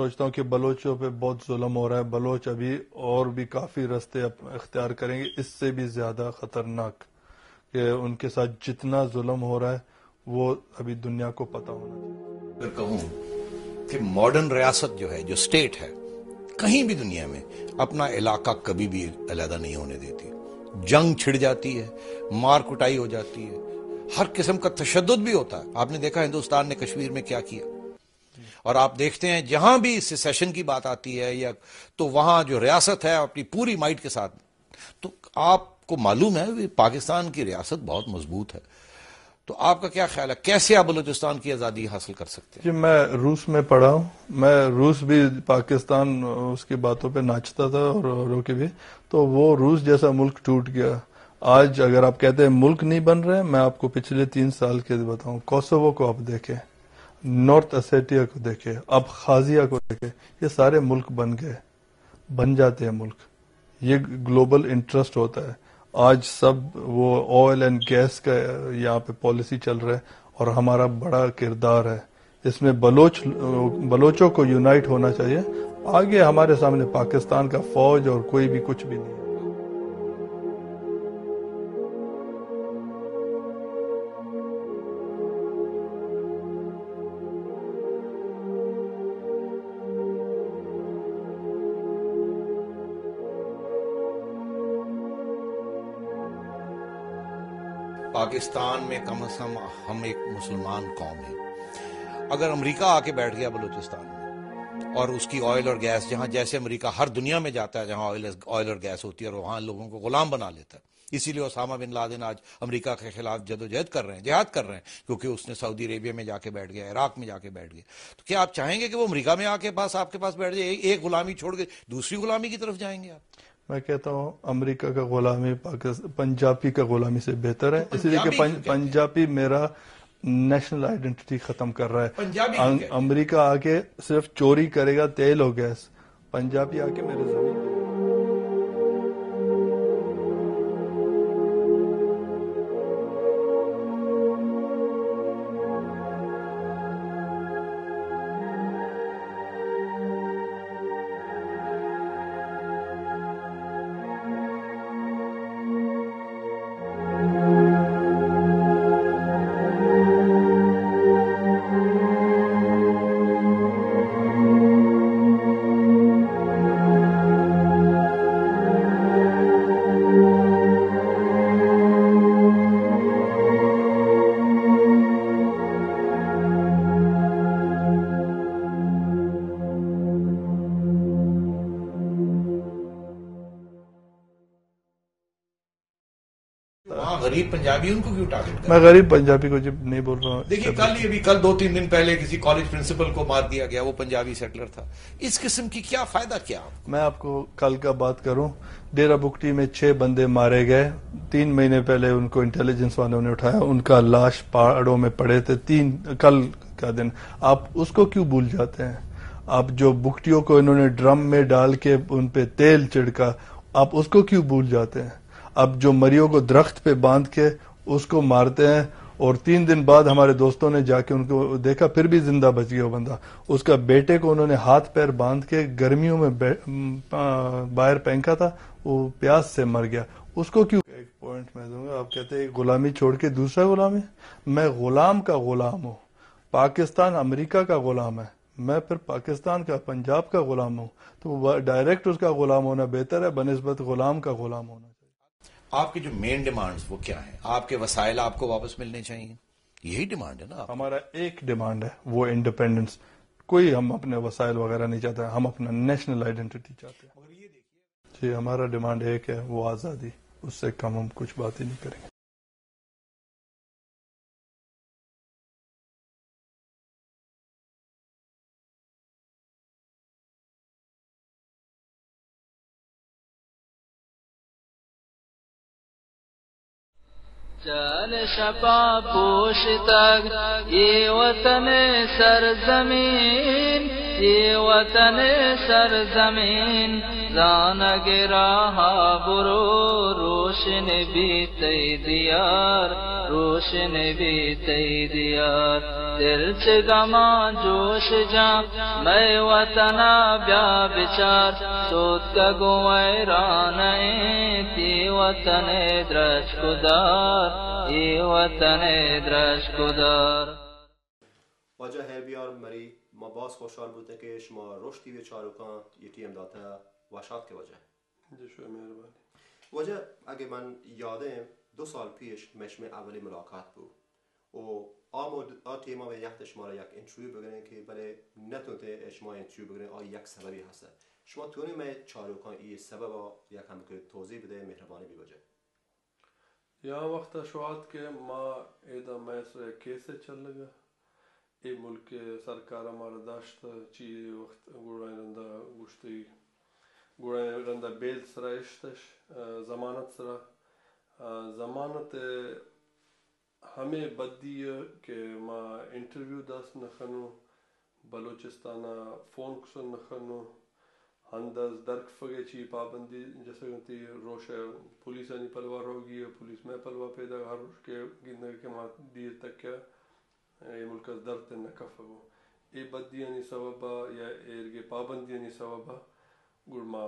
سمجھتا ہوں کہ بلوچوں پہ بہت ظلم ہو رہا ہے۔ بلوچ ابھی اور بھی کافی رستے اپ-، اختیار کریں گے، اس سے بھی زیادہ خطرناک، کہ ان کے ساتھ جتنا ظلم ہو رہا ہے، وہ ابھی دنیا کو پتہ ہونا چاہیے۔ اگر کہوں کہ ماڈرن ریاست جو ہے، جو اسٹیٹ ہے، کہیں بھی دنیا میں اپنا علاقہ کبھی بھی علیحدہ نہیں ہونے دیتی۔ جنگ چھڑ جاتی ہے، مار کٹائی ہو جاتی ہے، ہر قسم کا تشدد بھی ہوتا ہے۔ آپ نے دیکھا ہندوستان نے کشمیر میں کیا کیا؟ اور آپ دیکھتے ہیں، جہاں بھی سیسیشن کی بات آتی ہے یا، تو وہاں جو ریاست ہے، اپنی پوری مائٹ کے ساتھ، تو آپ کو معلوم ہے، پاکستان کی ریاست بہت مضبوط ہے۔ تو آپ کا کیا خیال ہے، کیسے آپ بلوچستان کی آزادی حاصل کر سکتے ہیں؟ جی، میں روس میں پڑھا ہوں۔ میں روس بھی، پاکستان اس کی باتوں پہ ناچتا تھا اور اوروں کی بھی۔ تو وہ روس جیسا ملک ٹوٹ گیا۔ آج اگر آپ کہتے ہیں ملک نہیں بن رہے، میں آپ کو پچھلے تین سال کے بتاؤں، کوسوو کو آپ دیکھیں، نارتھ اسیٹیا کو دیکھیں، ابخازیہ کو دیکھیں، یہ سارے ملک بن گئے، بن جاتے ہیں ملک۔ یہ گلوبل انٹرسٹ ہوتا ہے۔ آج سب وہ آئل اینڈ گیس کا یہاں پہ پالیسی چل رہا ہے اور ہمارا بڑا کردار ہے اس میں۔ بلوچ، بلوچوں کو یونائٹ ہونا چاہیے۔ آگے ہمارے سامنے پاکستان کا فوج اور کوئی بھی کچھ بھی نہیں ہے۔ پاکستان میں کم از کم ہم ایک مسلمان قوم ہیں۔ اگر امریکہ آ کے بیٹھ گیا بلوچستان میں اور اس کی آئل اور گیس، جہاں جیسے امریکہ ہر دنیا میں جاتا ہے جہاں آئل، آئل اور گیس ہوتی ہے اور وہاں لوگوں کو غلام بنا لیتا ہے، اسی لیے اسامہ بن لادن آج امریکہ کے خلاف جدوجہد کر رہے ہیں، جہاد کر رہے ہیں، کیونکہ اس نے سعودی عربیہ میں جا کے بیٹھ گیا، عراق میں جا کے بیٹھ گیا۔ تو کیا آپ چاہیں گے کہ وہ امریکہ میں آ کے پاس، آپ کے پاس بیٹھ جائے، ایک، ایک غلامی چھوڑ کے دوسری غلامی کی طرف جائیں گے آپ؟ میں کہتا ہوں، امریکہ کا غلامی پاکس-، پنجابی کا غلامی سے بہتر ہے، تو اس لیے کہ پنجابی پن-، کیوں کہتے ہیں؟ پنجابی میرا نیشنل آئیڈینٹی ختم کر رہا ہے۔ پنجابی کیوں ان-، کہتے ہیں؟ امریکہ آ کے صرف چوری کرے گا تیل اور گیس، پنجابی آ کے میرے زمین وہاں غریب پنجابی، ان کو کیوں ٹارگٹ کر رہے ہیں؟ میں غریب پنجابی کو جب نہیں بول رہا ہوں۔ دیکھیے، کل ہی، ابھی کل، دو تین دن پہلے کسی کالج پرنسپل کو مار دیا گیا، وہ پنجابی سیٹلر تھا۔ اس قسم کی کیا فائدہ کیا آپ کو؟ میں آپ کو کل کا بات کروں، ڈیرہ بگٹی میں چھ بندے مارے گئے، تین مہینے پہلے ان کو انٹیلیجنس والوں نے اٹھایا، ان کا لاش پہاڑوں میں پڑے تھے، تین، کل کا دن۔ آپ اس کو کیوں بھول جاتے ہیں؟ آپ جو بگٹیوں کو انہوں نے ڈرم میں ڈال کے ان پہ تیل چھڑکا، آپ اس کو کیوں بھول جاتے ہیں؟ اب جو مریوں کو درخت پہ باندھ کے اس کو مارتے ہیں اور تین دن بعد ہمارے دوستوں نے جا کے ان کو دیکھا، پھر بھی زندہ بچ گیا وہ بندہ۔ اس کا بیٹے کو انہوں نے ہاتھ پیر باندھ کے گرمیوں میں بے-، م-، آ، باہر پھینکا تھا، وہ پیاس سے مر گیا۔ اس کو کیوں؟ ایک پوائنٹ میں دوں گا، آپ کہتے ہیں ایک غلامی چھوڑ کے دوسرا غلامی۔ میں غلام کا غلام ہوں، پاکستان امریکہ کا غلام ہے، میں پھر پاکستان کا، پنجاب کا غلام ہوں، تو وہ ڈائریکٹ اس کا غلام ہونا بہتر ہے بنسبت غلام کا غلام ہونا۔ آپ کی جو مین ڈیمانڈز وہ کیا ہیں؟ آپ کے وسائل آپ کو واپس ملنے چاہیے، یہی ڈیمانڈ ہے نا آپ کی؟ ہمارا ایک ڈیمانڈ ہے، وہ انڈیپینڈنس۔ کوئی ہم اپنے وسائل وغیرہ نہیں چاہتا، ہم اپنا نیشنل آئیڈینٹی چاہتے ہیں۔ جی، ہمارا ڈیمانڈ ایک ہے، وہ آزادی، اس سے کم ہم کچھ بات ہی نہیں کریں گے۔ چال شپا پوشتگ، اے وطن سرزمین، اے وطن سرزمین۔ زانگ راہا برو، روشن بی تئی دیار، روشن بی تئی دیار۔ دل چہ گماں جوش جاں، مئے وطنا بیا بچار۔ سوتکگ و ویران انت اے وطن ءِ درچک و دار، اے وطن ءِ درچک و دار۔ واجہ ہیر بیار مری، ما باز خوشحال بوتیں کہ شما روش ٹی وی چاروکاں یہ ٹی ایم داتا۔ وش آتکے واجہ۔ جی، شما مہربانی۔ واجہ، اگہ من یادیں، دو سال پیش مئے شمئے اولی ملاقات بو۔ و آ مد-، آ ٹیما مئے یخت شمارا یک انٹرویو بگریں کہ بلے نتونتے شما انٹرویو بگریں، آ یک سببی ہستا۔ شما تونی مئے چاروکاں ای سببا یک ہمکہ توضیح بدے، مہربانی بی واجہ۔ یا وخت ء شوات کہ ما ایدا مئے سرا کیسے چلگا، اے ملک ء سرکار ء مارا داشت، چی وخت گڑا رندا گوشتی، گڑا رندا بیل سرا اشتش، ضمانت سرا۔ ضمانت ء ہمے بدی ء کہ ما انٹرویو دست نہ کنوں، بلوچستان ء فون کسن نہ کنوں، ہند از درکفگ ء چی پابندی جسگ انتی، روش ء پولیسانی پلوا روگی ء پولیس مئے پلوا پیداگ، ہر روش کہ گندگ کہ ما دیر تک ء اے ملک از در تہ نہ کفگوں۔ اے بدیانی سوب ء یا ایرگے پابندیانی سوب ء گڑ ما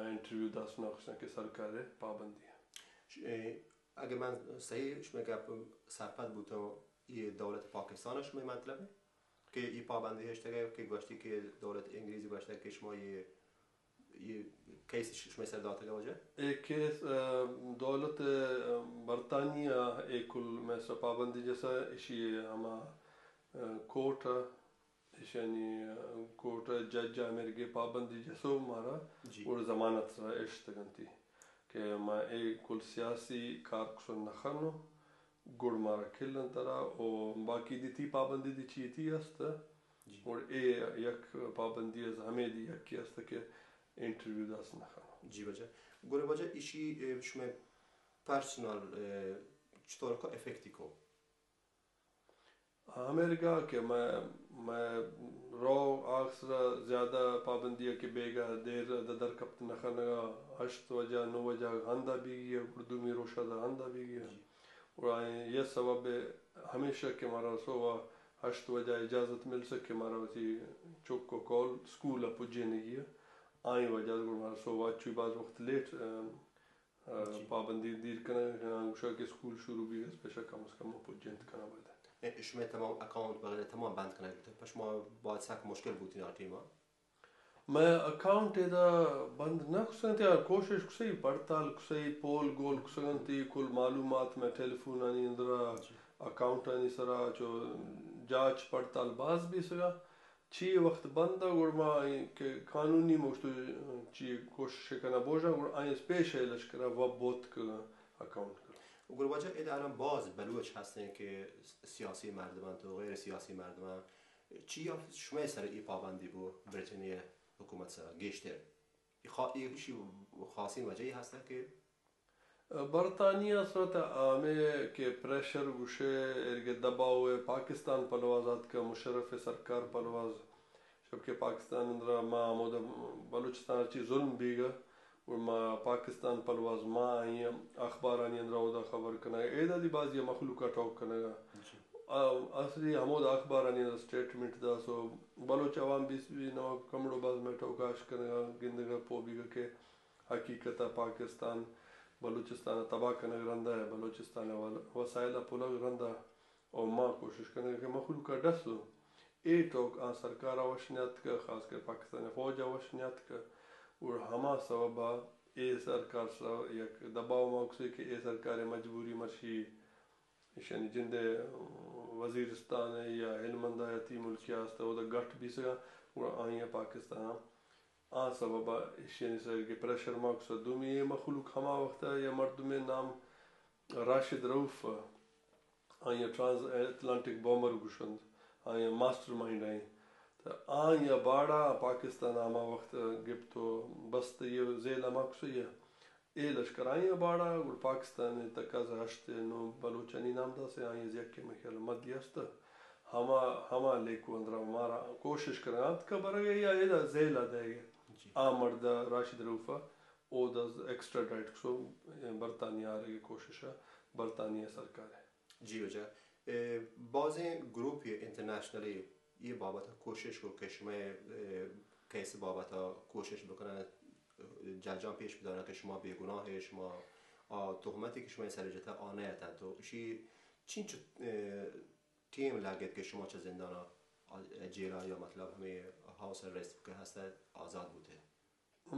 انٹرویو دست نہ کساں کہ سرکار ء پابندی ء۔ اگہ من صحیح شمئے گپ سرپد بوتوں، یہ دولت پاکستان شمئے مطلب ہے؟ کہ یہ پابندی ہشتگ کہ گوشتی کہ دولت انگریزی گوشتگ کہ شما یہ، یہ کیس شمئے سر داتگ واجہ؟ اے کیس، ء، دولت، ء، برطانیہ اے کل مئے سر پابندی جسا، اشی ہما، ء، کورٹ ء، اشانی، ء، کورٹ ء جج ء مرگے پابندی جسو مارا، جی۔ اور ضمانت سرا اشتگنتی کہ ما اے کل سیاسی کار کسن نہ خنو۔ گڑ مارا کل انت ترا، او باقی دی تی پابندی دی چی تی است؟ جی۔ گڑ اے یک پابندی از ہمے دی یکی است کہ انٹرویو دست نہ خنو۔ جی واجہ۔ گڑ واجہ ایشی، اے، شمئے پرسنل، اے، چطور کو افیکٹی کو؟ ہمیرگا کہ مئے، مئے رو آخسرا زیادہ پابندی کہ بیگا دیر در کپت نہ خنگا، ہشت وجہ، نو وجہ ہندا بیگی، گڑ دومی روشا دا ہندا بیگی۔ جی۔ گڑا آئیں یہ سبب ء ہمیشہ کہ مارا صبح ہشت وجہ اجازت مل سک کہ مارا وتی چک و کول سکول ء پجینگی ء۔ آئی وجہ گڑ مارا صبح چوی باز وقت لیٹ، ء، ء، جی۔ پابندی دیر کنگ ء، گوشگ کہ سکول شروع بیگ ء پیشہ کم از کم پجینت کنگ باید۔ اے، شمئے تمام اکاؤنٹ وغیرہ تمام بند کنگ بوتگ، پہ شما باز سک مشکل بوتین آ ٹیما؟ مئے اکاؤنٹ ادا بند نہ کسنتی، آ کوشش کسئی، پڑتال کسئی، پول گول کسگنتی، کل معلومات مئے ٹیلیفونانی اندرا، جی۔ اکاؤنٹانی سرا چو جاچ پڑتال باز بیسگا۔ چی وقت بند گڑ ما کہ قانونی مشتو چی کوشش کنا بوجا گڑ آئیں پیش ہے لشکرا و بوت ک اکاؤنٹ کر۔ گڑ واجہ ادارہ باز بلوچ ہستیں کہ سیاسی مردمان تو غیر سیاسی مردمان چیا شمئے سر ای پابندی بو برٹنیہ حکومت سرا گیشتر؟ ای خا-، ای ایشی خاصیں وجہی ہستا کہ برطانیہ سرا تہ ہمے کہ پریشر گوشے، ایرگے دباؤ ہے، پاکستان پلواز آتکا، مشرف سرکار پلواز، شب کہ پاکستان اندرا ما ہمودا بلوچستان چی ظلم بیگا، اور ما پاکستان پلواز ما آئی اخبارانی اندرا اودا خبر کنگا، ایدا دی بازی مخلوقا ٹوک کنگا۔ جی۔ آ، اصلی ہمود اخبارانی اندر سٹیٹمنٹ دا سو بلوچ عوام بیس بی نوا کمڑو باز میں ٹوکاش کنگا، گندگا پو بیگا کہ حقیقت پاکستان بلوچستان تباہ کنگ رندا ہے، بلوچستان وسائل پلگ رندا، او ما کوشش کنگا کہ مخلوق ڈسو۔ اے ٹوک آ سرکار وش نیاتکا، خاص کر پاکستان فوج وش نیاتکا، اور ہما سببا اے سرکار سر یک دباؤ ما کسے کہ اے سرکار مجبوری مرشی ایشانی جند ء وزیرستان ء یا ہلمند ء یا تی ملکی آست ء اودا گٹ بیسگا، گڑا آئی ء پاکستان ء آ سبب ء ایشانی سرگے پریشر ماکس ء۔ دومی اے مخلوق ہما وقت ء یا مردمے نام راشد رؤف ء، آئی ء ٹرانس اٹلانٹک بامبر گوشنت، آئی ء ماسٹر مائنڈ آئی، تو آئی ء باڑا پاکستان ء ہما وقت ء گپت و بست ء یہ زیل ء ماکس ء اے لشکر آئی ء باڑا گڑا پاکستان ء تقاضا ہشت ء نو بلوچانی نام داسے آئی ء یکے مئے خیال ء مدی است۔ ہما، ہما لیکو اندرا مارا کوشش کنگ ء انت کہ برگ ء یا ادا زیل ء دئیگ ء۔ آ مرد ءَ، راشد رؤف ءَ، اود از ایکسٹراڈائٹ کسو، برطانیہ آرگ ءِ کوشش ءَ، برطانیہ سرکار ءَ۔ جی واجہ، اے، بازیں گروپ انٹرنیشنلی اے بابت ءَ کوشش کو کہ شما، اے، کیس بابت ءَ کوشش بکنن، ججاں پیش بدارن کہ شما بے گناہ ئے، شما آ تہمتے کہ شما سر جتا آ نہ اتن۔ تو اشی چینچو، اے، ٹیم لگت کہ شما چہ زندان ءَ، جیل ءَ یا مطلب ہمے ہاؤس اریسٹ کہ ہست ءَ آزاد بوتے؟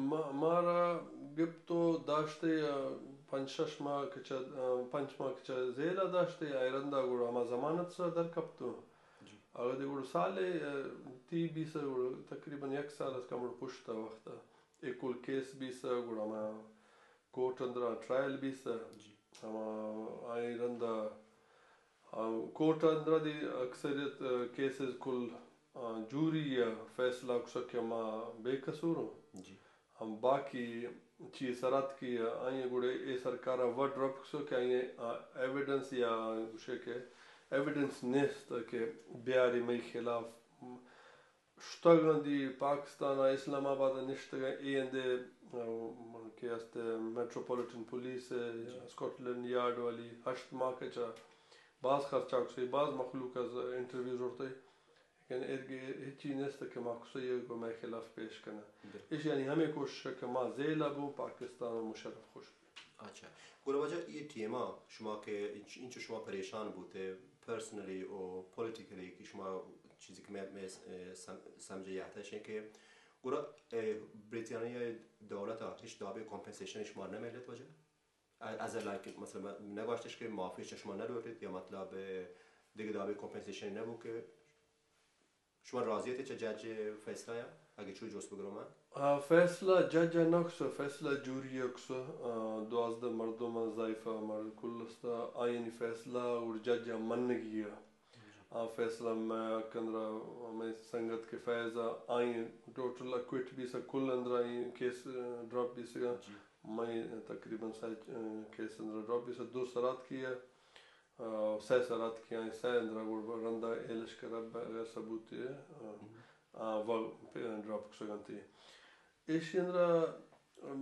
ما، مارا گپت و داشتے، آ، پنچ شش ماہ کہ چہ، آ، پنچ ماہ کہ چہ زیل ءَ داشتے، آئی رندا گڑا ہما ضمانت سرا در کپتو۔ جی۔ اگدے گڑا سالے، آ، تی بیسہ، گڑا تقریباً یک سال از کمڑ پشت ءَ وقت ءَ اے کل کیس بیسہ، گڑا ہما کورٹ اندرا ٹرائل بیسہ۔ جی۔ ہما آئی رندا، آ، کورٹ اندرا دی اکثریت، آ، کیسز کل، آ، جوری ءَ فیصلہ کسہ کہ ما بے قصور اوں۔ جی۔ ہم باقی چیز سراتکی آئی گڑے اے سرکار ءَ وڈ رپ کسہ کہ آئی، آ، ایویڈنس یا گوشے کہ ایویڈنس نیست کہ بیاری مئی خلاف شتگ انت دی پاکستان ءَ اسلام آباد ءَ نشتگ انت، اے اندے، آ، کہ است میٹروپولیٹن پولیس ءِ یا جی۔ اسکاٹ لینڈ یارڈ والی ہشت ماہ کہ چہ باز خرچہ کسے، باز مخلوق از انٹرویو زرتے، لیکن ایرگے ہچی نیست کہ ما کسے کو مئے خلاف پیش کناں۔ بالکل۔ ایش یعنی ہمے کوشش کہ ما زیل ءَ بوں، پاکستان ءُ مشرف خوش بی۔ اچھا۔ گڑا واجہ اے ٹیم ءَ شما کہ انچ-، انچو شما پریشان بوتے، پرسنلی و پولیٹیکلی کہ شما چیزی کہ میں، میں، اے، سم-، سمجھے یاتا شے کہ گڑا، اے، بریتانیہ دولت ءَ ہچ دابے کمپنسیشن شما نہ ملت واجہ؟ از لائک مثلاً نہ گوشتش کہ معافی چہ شما نہ لوٹت یا مطلب، اے، دیگه دابے کمپنسیشن نہ بو کہ شما راضی ات چہ جج فیصلہ ءَ؟ اگہ چو جست بگرو من۔ آ، فیصلہ جج ءَ نہ کسہ، فیصلہ جوری ءَ کسہ۔ آ، دوازدہ مردم ءَ، زائفہ مرد کل است، آیانی فیصلہ اور جج ءَ منگی ءَ۔ آ فیصلہ مئے حق اندرا، مئے سنگت کہ فیض ءَ، آئی ٹوٹل اکوٹ بیسہ، کل اندرا آئی کیس، آ، ڈراپ بیسگا۔ جی۔ مئے تقریباً سہ، آ، کیس اندرا ڈراپ بیسہ، دو سراتکی ءَ۔ آ، سئے سراتکی آں، سئے اندرا گڑ رندا اے لشکر ءَ بغیر ثبوت ءَ، آ، آ، و پ-، ڈراپ کسگ انت۔ ایشی اندرا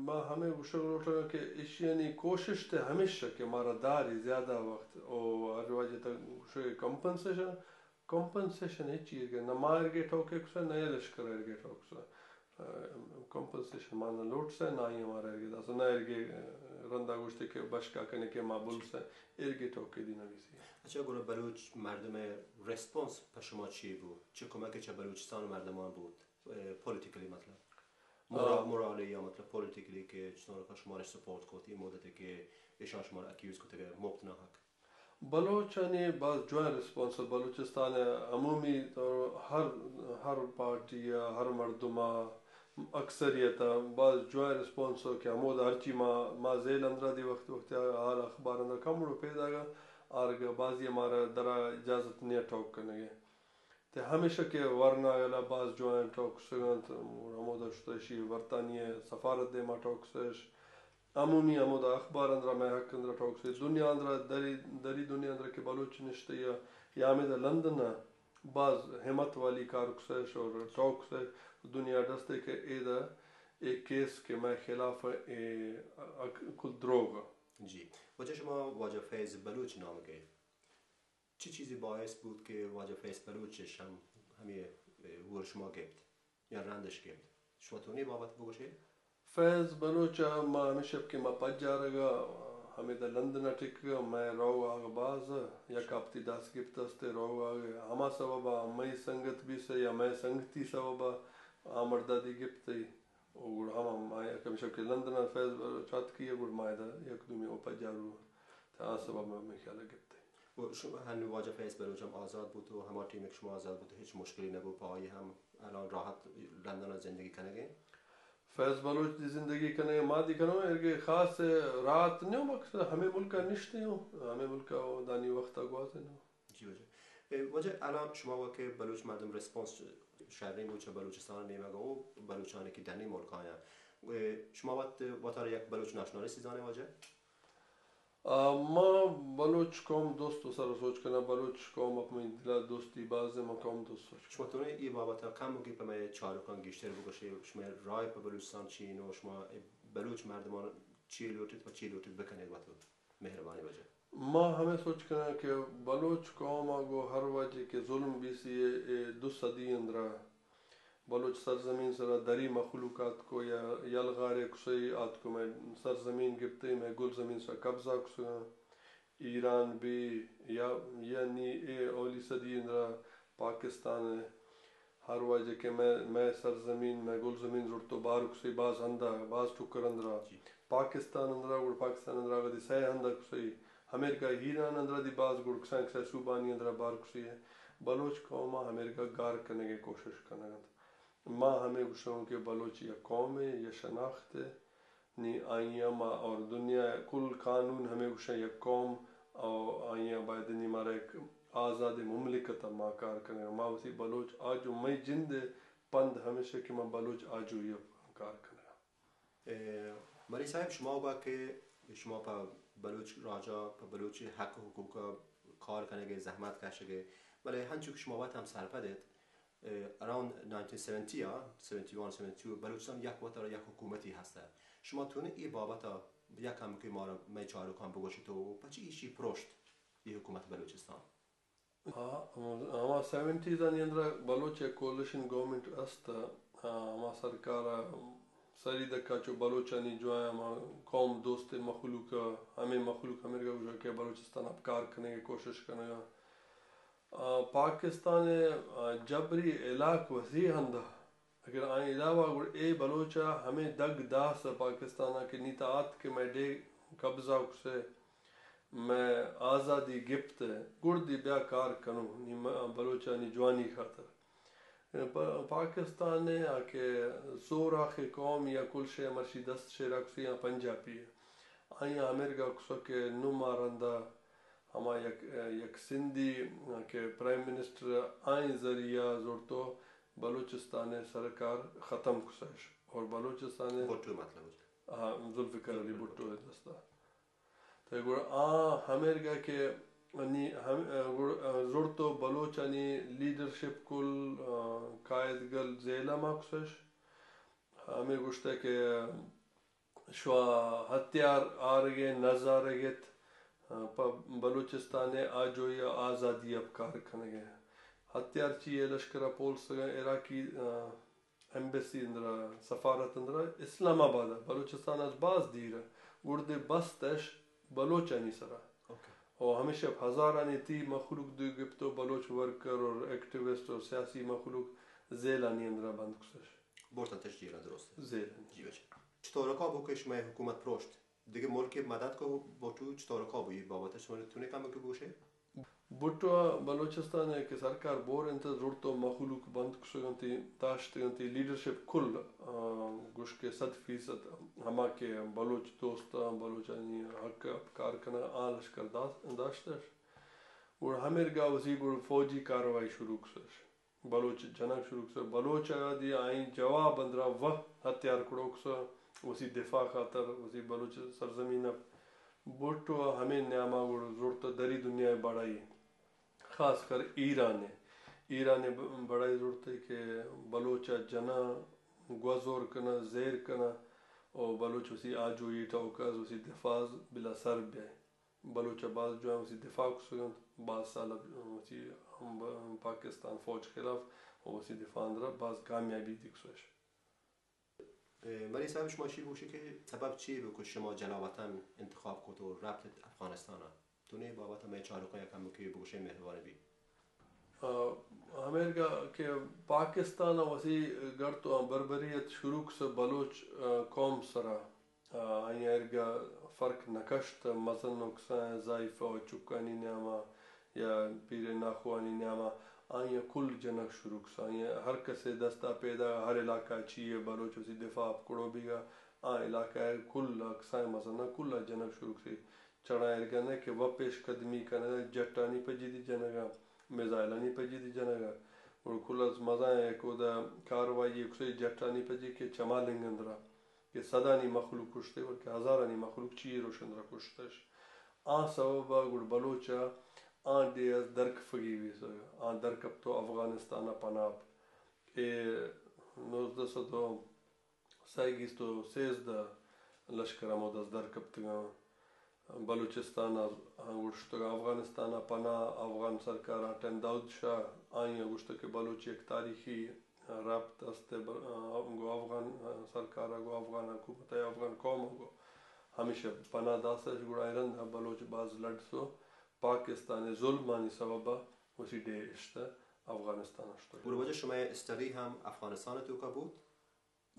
ما ہمے گوشگ لوٹگ کہ ایشیانی کوشش تے ہمیش کہ مارا داری زیادہ وقت او ہر واجہ تک گوشگ کمپنسیشن، کمپنسیشن ہچ چیز کہ نہ ما ارگے ٹوکے کسا، نہ اے لشکر ارگے ٹوکسا۔ کمپنسیشن ما نہ لوٹسہ، نہ آئی ہمارا ارگے داسہ، نہ ارگے، آ، رندا گوشتے کہ بشکا کنے کہ ما بلسہ، ارگے ٹوکے دی نہ بیسی۔ اچھا، گڑا بلوچ مردم ریسپانس پہ شما چی بو؟ چہ کمک چہ بلوچستان مردمان بوت، اے، پولیٹیکلی مطلب؟ مورا-، آ۔ مورالی یا مطلب پولیٹیکلی کہ چطور کہ شما سپورٹ کوتی مدت کہ ایشان شما اکیوز کتگے مفت نہ حق؟ بلوچانی باز جوان ریسپانس، بلوچستان ء عمومی طور ہر، ہر پارٹی ء، ہر مردم ء، اکثریت ء باز جوان ریسپانس کہ ہمود ہرچی ما، ما زیل اندرا دی وقت وقت حال اخبار اندر کمڑو پیداگ ء آرگ ء بازی مارا درا اجازت نیا ٹاک کنگ ء۔ تے ہمیشہ کہ ورنا یلا باز جوان ٹاک کسگ انت، ہمودا شتہ اشی برطانیہ سفارت دیما ٹاک کسش، عمومی ہمودا اخبار اندرا مئے حق اندرا ٹاک کسش، دنیا اندرا دری، دری دنیا اندرا کہ بلوچ نشتہ یا، یا ہمیدا لندن ء باز ہمت والی کار کسش اور ٹاک کسش، دنیا ڈستے کہ ایدا اے کیس کہ مئے خلاف اے اک-، کل دروغ۔ جی، واجہ شما واجہ فیض بلوچ نام کے چی چیزی باعث بوت کہ واجہ فیض بلوچ اش ہم ہمے، اے، ہور شما گپت یا رندش گپت؟ شما تو نی بابت بگوشے؟ فیض بلوچ ء ما ہمے شپ کہ ما پجارگ ء ہمیدا لندن ء ٹکگ ء مئے روگ آگ باز ء یک ہپتی دست گپت است ء روگ آگ ء ہما سبب ء مئی سنگت بیس ء یا مئے سنگتی سبب ء آ مردا دی گپت ء او گڑا ہما ما یک ہمے شپ کہ لندن ء فیض بلوچ اتکی ء گڑا ما ادا یک دومی او پجارو۔ تا آ سبب من، من خیال گپتے۔ و شما ہنو واجہ فیض بلوچ ہم آزاد بوت و ہما ٹیم کہ شما آزاد بوت، ہچ مشکلی نبو پہ آئی ہم الان راحت لندن ء زندگی کنگے؟ فیض بلوچ دی زندگی کنگے، ما دی کنو، ایرگے خاص راحت نیو، مقصد ہمے ملک ء نشتے ہوں، ہمے ملک ء دانی وقت ء گوازینو۔ جی واجہ۔ اے، واجہ الان شما وقت بلوچ مردم ریسپانس شریں بوت چہ بلوچستان نیمگ و بلوچانی کہ دنی ملک آیاں۔ اے، شما وقت وتارا یک بلوچ نشنالیسٹ زانے واجہ؟ آ، ما بلوچ قوم دوست و سر سوچ کناں، بلوچ قوم اپنی دلا دوستی باز ہے، ما قوم دوست سوچ کناں۔ شما تو نے یہ بابت کم کہ پہ مئے چاروکاں گیشتر بگوشے، شما رائے پہ بلوچستان چین و شما بلوچ مردمان چی لوٹت و چی لوٹت بکنے وت مہربانی وجہ۔ ما ہمے سوچ کناں کہ بلوچ قوم ء گوں ہر وجہ کہ ظلم بیسی ء اے دو صدی اندرا بلوچ سرزمین سرا دری مخلوق آتکو یا یلغارے کسئی آتکو مئے سرزمین گپتے، مئے گل زمین سرا قبضہ کسگاں۔ ایران بی یا، یا نی اے اولی صدی اندرا پاکستان ء ہر واجہ کہ مئے، مئے سرزمین، مئے گل زمین زرتو بار کسئی باز ہندا، باز ٹکر اندرا۔ جی۔ پاکستان اندرا، گڑ پاکستان اندرا اگہ دی سئے ہندا کسئی، امریکہ ایران اندرا دی باز گڑ کسان کسان صوبانی اندرا بار کسئی ہے۔ بلوچ قوم ء امریکہ گار کنگ ء کوشش کنگ انت۔ ما ہمے گوشاں کہ بلوچ یک قومے، یک شناختے، نی آئی ء ما اور دنیا ء کل قانون ہمے گوشاں یک قوم او آئی ء باید نی مارا یک آزاد مملکت ء ما کار کنگ ء۔ ما وتی بلوچ آجو، مئی جند ء پند ہمیش کہ ما بلوچ آجوئی ء کار کنگ ء۔ اے، مری صاحب، شما گوا کہ شما پہ بلوچ راجا، پہ بلوچ حق و حقوق ء کار کنگ ء زحمت کشگ ء، بلے ہنچو کہ شما وت ہم سرپد ات، اراؤنڈ نائنٹین سیونٹی ء، seventy one, seventy two, Balochistan یک وت ء یک حکومتی ہست ء۔ شما تونیں اے بابت ء یک ہمکے مارا مئے چاروکاں بگوشیت و پچی ایشی پروشت اے حکومت بلوچستان؟ ہاں، ہما سیونٹیز آنی اندرا بلوچ یک کولیشن گورنمنٹ است، ہما سرکار ء سری دکا چو بلوچانی جوائیں ہما قوم دوست مخلوق ء، ہمے مخلوق ہمے گوشگ کہ بلوچستان ء کار کنگ ء کوشش کنگ ء۔ آ، پاکستان ء، آ، جبری ہلاک وثی ہند ء۔ اگر آئی علاوہ گڑ اے بلوچ ء ہمے دگ داس ء پاکستان ء کہ نی تا آت کہ مئے ڈیھ قبضہ کسے، مئے آزادی گپت ء، گڑدی بیا کار کنو، نی م-، بلوچانی جوانی خاطر۔ پ-، پاکستان ء آ کہ سوراخ قوم یا کل شے مرشی دست شیرا کسے یا پنجابی ء۔ آئی ء امریکہ کسو کہ نوں ما رندا ہما یک، یک سندھی کہ پرائم منسٹر آئیں ذریعہ زرتو بلوچستان ء سرکار ختم کسش اور بلوچستان ء بھٹو مطلب ہے۔ ہاں، ذوالفقار علی ذوالفقار بھٹو۔ بھٹو ء دستا۔ تو گڑا آ ہمیرگا کہ نی ہم، گڑ-، زرتو بلوچانی لیڈرشپ کل، آ، قائد گل زیلہ ما کسش۔ ہمیں گوشتہ کہ شوا ہتیار آرگ ء نز آرگ ات، آ، پہ بلوچستان ء آجوئی ء آزادی ء کار کنگ ء۔ ہتیار چی ء لشکر ء پولسگ ء عراقی، آ، ایمبیسی اندرا، سفارت اندرا اسلام آباد ء بلوچستان از باز دیر ء گڑدے بست اش بلوچانی سرا۔ اوکے۔ او ہمیشہ ہزارانی تی مخلوق دو گپتو بلوچ ورکر اور ایکٹیوسٹ اور سیاسی مخلوق زیلانی اندرا بند کسش۔ برتنتش جیل ء، درست۔ زیل۔ جی بچہ۔ چطور کابو کہ شما حکومت پروشت؟ دگہ ملک مدد کو بھٹو چطور کابو یہ بابت شما تونی کم کہ بوشے؟ بھٹو بلوچستان ء کہ سرکار بور انت زرتو مخلوق بند کسگنتی داشتگنتی لیڈرشپ کل، آ، گوش کہ صد فیصد ہما کہ بلوچ دوستاں بلوچانی حق کار کنگ آ لشکر داس-، داشتش۔ گڑ ہمیرگا وسی گڑ فوجی کاروائی شروع کسش۔ بلوچ جنگ شروع کسر۔ بلوچ ء دی آئیں جواب اندرا وہ ہتھیار کڑوک سر، وسی دفاع خاطر، وسی بلوچ سرزمین ء بھٹو ء ہمے نیاما گڑ زرت دری دنیا ء بڑائی، خاص کر ایران ء۔ ایران ء ب-، بڑائی زرت کہ بلوچ ء جناں گوزور کناں، زیر کناں، او بلوچ وسی آجوئی ٹوکاز، وسی دفاع بلا سر بیائے۔ بلوچ ء باز جوان وتی دفاع کسگ انت، باز سال ء وتی ہم، ہم پاکستان فوج خلاف و وتی دفاع اندرا باز کامیابی دی کسش۔ اے، مری صاحب، شما شی بگوشی کہ سبب چی بو کہ شما جلاوطن انتخاب کت و رپت افغانستان ء؟ تو نے بابت میں چاروکاں یک ہمکے بگوشے مہربانی بی۔ آ، ہمیرگا کہ پاکستان ء وتی گڑ تو بربریت شروع کس بلوچ، آ، قوم سرا۔ آ، آئی ء ایرگا فرق نہ کشت، مزن و کسان، ضعیف و چکانی نیاما یا پیر ناخوانی نیاما آئی ء کل جنگ شروع کس۔ آئی ء ہر کسے دستا پیدا ہر علاقہ چی ء بلوچ وتی دفاع کڑو بیگا، آ علاقہ ء کل کسان مزن کل جنگ شروع کسی۔ چڑا ایرگا نہ کہ و پیش قدمی کنگ، جٹانی پجیدی جنگا، میزائلانی پجیدی جنگا، گڑا کل از مزن یک اودا کاروائی کسی جٹانی پجی کہ چمالنگ اندرا۔ کہ صدانی مخلوق کشتے، بلکہ ہزارانی مخلوق چی روشن را کشتش۔ آ سبب ءَ گڑا بلوچ ءَ آ ڈیھ ءَ درکپگی بیثہ، آ درکپت ءُ افغانستان ءَ پناہ ات۔ اے نوزدہ سد ءُ سئے گیست ءُ سیزدہ لشکر ہمودا از در کپتگاں۔ بلوچستان ءَ گڑا شتگاں افغانستان ءَ پناہ۔ افغان سرکار آ ٹائم داؤد شاہ، آئی ءَ گوشتگ کہ بلوچ یک تاریخی رابطہ است ءِ بل-، گوں افغان سرکار ءَ، گوں افغان حکومت ءَ، افغان قوم ءَ گوں، ہمیشہ پناہ داثہ اش۔ گڑا اے رند ءَ بلوچ باز لڈث ءُ پاکستان ءِ ظلمانی سبب ءَ وتی ڈیھ اشتہ افغانستان ءَ شتگ۔ گڑا واجہ شمئے اسٹڈی ہم افغانستان ءِ توکا بوت؟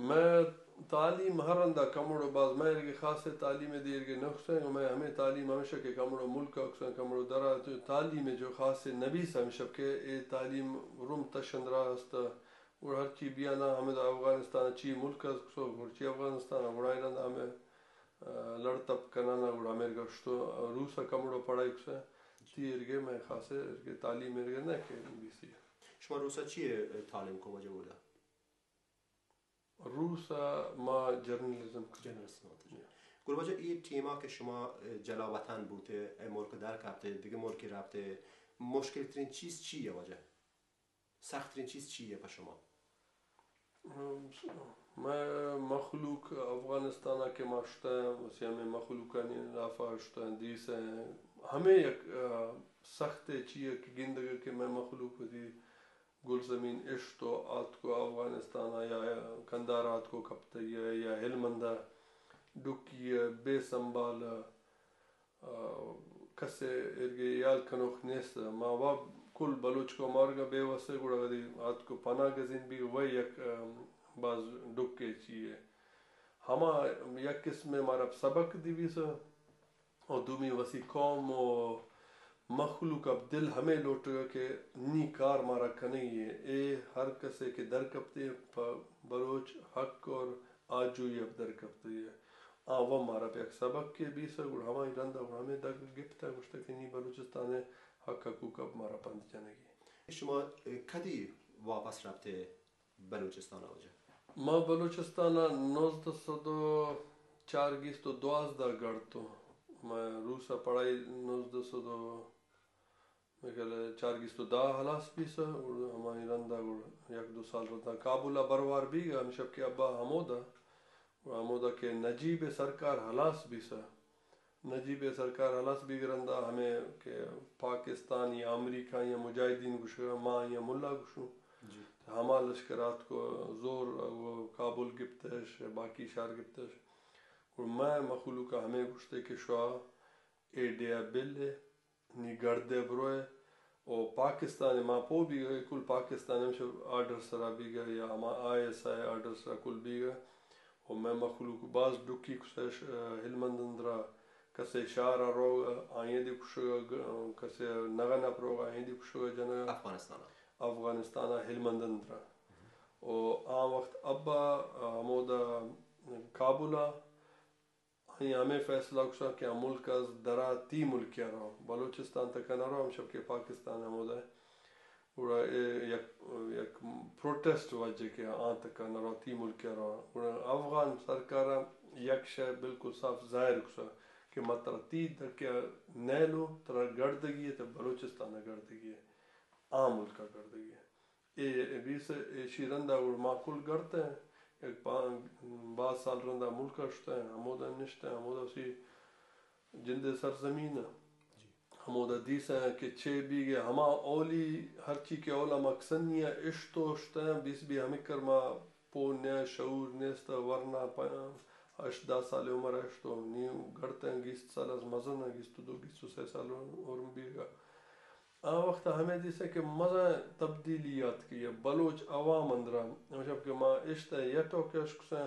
مئے تعلیم ہر رندا کموڑو باز، مئے ایرگے خاصیں تعلیم ءِ دے ایرگے نہ کثہ، گوں مئے ہمے تعلیم ہمیشہ کہ کموڑو ملک ءَ کثہ، کموڑو درا، تعلیم ءِ جو خاصیں نبیث ہمیشہ کہ اے تعلیم روم تش اندرا است۔ گڑا ہرچی بیانا ہمدا افغانستان ءَ چی ملک ءَ کثہ، گڑا چی افغانستان ءَ، گڑا اے رندا ہمے، آ، لڑ تپ کنانا، گڑا ہمے ایرگا شتو، روس ءَ کموڑو پڑھائی کثہ، تی ایرگے مئے خاصیں ایرگے تعلیم ایرگے نہ کہ بیثی۔ شما روس ءَ چی تعلیم کو واجہ اودا؟ روس ءَ ما جرنلزم کت۔ جرنلزم کت، جی۔ گڑا واجہ اے ٹیم ءَ کہ شما، اے، جلا وطن بوتے، اے ملک در کپتے، دگہ ملکی رپتے، مشکل ترین چیز چی ہے واجہ؟ سخت ترین چیز چی ہے پہ شما؟ مئے مخلوق افغانستان ءَ کہ ما شتہ، وثی ہمے مخلوقانی لافا شتہ، دیثہ، ہمے یک، آ، سخت چی ہے کہ گندگ کہ مئے مخلوق وثی گلزمین اشت ءُ آتکو افغانستان ءَ یا کندھار آتکو کپتگی ءَ یا ہلمند ءَ ڈکی ءَ بے سنبال ءَ، آ، کسے ایرگے ہیال کنوخ نیست۔ ما وا کل بلوچ قوم آرگا بے وس ءَ گڑا وثی آتکو پناہ گزین بیگ وئی یک، آ، باز ڈکے چی ہے۔ ہما یک قسمے مارا سبق دیویثہ۔ ءُ دومی وثی قوم ءُ مخلوق ءَ دل ہمے لوٹگ کہ نی کار مارا کنگی ہے، اے ہر کسے کہ در کپتے پہ بلوچ حق اور آجوئی ءَ در کپتے ہے۔ آ و مارا پہ یک سبق کہ بیثہ، گڑا ہمائی رندا گڑا ہمے دگ گپتہ، گوشتہ کہ نی بلوچستان ءِ حق حقوق ءَ مارا پند جنگی۔ شما کدی واپس رپتے؟ بلوچستان ءَ واجہ؟ ما بلوچستان ءَ نوزدہ سد ءُ چار گیست ءُ دوازدہ گڑتوں۔ ما روس ءَ پڑھائی نوزدہ سد ءُ، مئے خیال ءَ چار گیست ءُ دہ ہلاس بیثہ، گڑا ہمائی رندا گڑا یک دو سال رندا کابل ءَ بروار بیگا، ہمشپ کہ ابا ہمودا، گڑا ہمودا کہ نجیب ءِ سرکار ہلاس بیثہ۔ نجیب ءِ سرکار ہلاس بیگ رندا ہمے کہ پاکستان یا امریکہ یا مجاہدین گوشگا، ما یا ملا گوشوں۔ جی۔ ہما لشکر آتکو زور ءَ کابل گپتش، باقی شہر گپتش۔ گڑا مئے مخلوق ءَ ہمے گوشتے کہ شوا اے ڈیھ ءَ بل ءَ، نی گڑد ءَ بروئے، او پاکستان ءَ ما پو بیگا، کل پاکستان ءَ ہمش آرڈر سرا بیگا یا ہما آئی ایس آئی آرڈر سرا کل بیگا۔ او مئے مخلوق باز ڈکی کثہ، ہلمند اندرا کسے شہر ءَ روگا آئی ءَ دی کشگا، گ-، کسے نغن ءَ پروگا آئی ءَ دی کشگا جنگا۔ افغانستان ءَ؟ افغانستان ءَ ہلمند اندرا۔ او آ وقت ابا ہمودا کابل ءَ آئی ءَ ہمے فیصلہ کثہ کہ آ ملک از درا تی ملک ءَ رو، بلوچستان تک ءَ نہ رو، ہمشپ کہ پاکستان ہمودا۔ گڑا اے یک، یک پروٹیسٹ واجہ کہ آ تک ءَ نہ رو، تی ملک ءَ رو۔ گڑا افغان سرکار ءَ یک شے بالکل صاف ظاہر کثہ کہ ما ترا تی تک ءَ نیلو، ترا گڑدگی ہے، تہ بلوچستان ءَ گڑدگی ہے، آ ملک ءَ گڑدگی ہے۔ اے بیثہ، ایشی رندا گڑا ما کل گڑتہ، یک پا-، باز سال رندا ملک ءَ شتہ، ہمودا نشتہ، ہمودا وثی جندے سرزمین ءَ۔ جی۔ ہمودا دیثہ کہ چے بیگے، ہما اولی ہرچی کہ اولا ما کسنی ءَ اشتو اشتہ، بیث بی ہمکر ما پو نیا شعور نیست، ورنا پ-، ہشت دہ سال عمر ءَ اشتو، نی گڑتہ گیست سال از مزن ءَ، گیست ءُ دو، گیست ءُ سئے سال عمر بیگا۔ آ وخت ءَ ہمے دیثہ کہ مزن تبدیلی آتکی ءَ بلوچ عوام اندرا، ہمشپ کہ ما اشتہ یا ٹوکے اشکثہ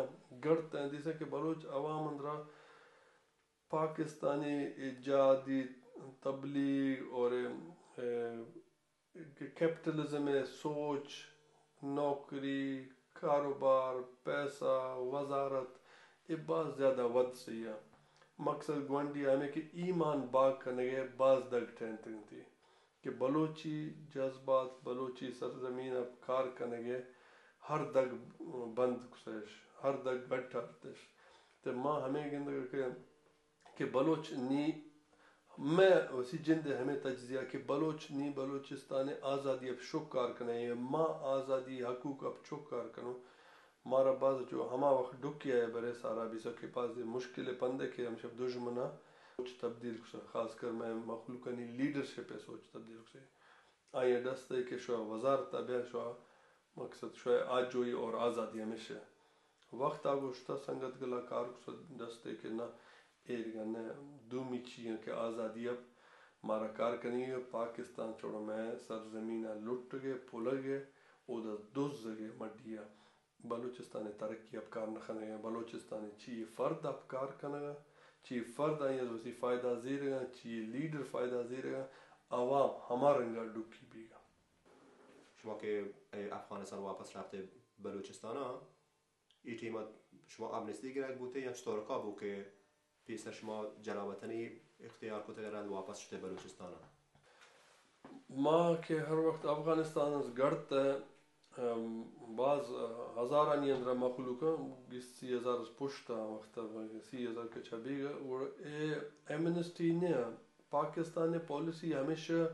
گڑتہ، دیثہ کہ بلوچ عوام اندرا پاکستانی جہادی تبلیغ اور، اے، کہ کیپٹلزم ءِ سوچ، نوکری، کاروبار، پیسہ، وزارت، اے باز زیادہ ودثی ءَ۔ مقصد گونڈی ہمے کہ ایمان باگ کنگ ءِ باز دگ ٹہینتگ انت کہ بلوچی جذبات، بلوچی سرزمین ءَ کار کنگ ءِ ہر دگ بند کثہ اش، ہر دگ گٹ آرتش۔ تہ ما ہمے گندگ کہ کہ بلوچ نی مئے وسی جند ءِ ہمے تجزیہ کہ بلوچ نی بلوچستان ءِ آزادی ءَ چک کار کنیں، ما آزادی حقوق ءَ چک کار کنوں۔ مارا باز چو ہما وقت ڈکی آئے برے سارا بیسا کہ باز مشکل پندے کہ ہمشپ دژمن ءَ سوچ تبدیل کسا، خاص کر مئے مخلوقانی لیڈرشپ ءِ سوچ تبدیل کسے۔ آئی ءِ دست ءَ کہ شوا وزارت ءَ بیا، شوا مقصد شوا آجوئی اور آزادی ہمیش ءَ۔ وقت آ گوشتا سنگت گلا کار کسا دست ءَ کہ نہ، ایرگا نہ، دومی چی ایں کہ آزادی ءَ مارا کار کنی، پاکستان چوڑا مئے سرزمین ءَ لٹگ ءَ، پلگ ءَ، اودا دزگ ءَ مڈی ءَ۔ بلوچستان ءِ ترقی ءَ کار نہ کنگ ءَ، بلوچستان ءِ چی فرد ءَ کار کنگ ءَ، چی فرد آئی ءَ وسی فائدہ زیرگ ءَ، چی لیڈر فائدہ زیرگ ءَ، عوام ہما رنگ ءَ ڈکی بیگ ءَ۔ شما کہ اے افغانستان واپس رفتے بلوچستان ءَ، اے ٹیم ءَ شما امنستی گرگ بوتے یا چطور کا بو کہ پیسر شما جلاوطنی اختیار کتگ ءُ رند واپس شتے بلوچستان ءَ؟ ما کہ ہر وقت افغانستان ءَ گڑت ءَ، ام، باز ہزارانی اندر ءَ مخلوق ءَ، گیس سی ہزار پشت ءَ وقت ءَ، سی ہزار کہ چہ بیگ ءَ، گڑا اے ایمنسٹی نہ ءَ، پاکستان ءِ پالیسی ہمیش ءَ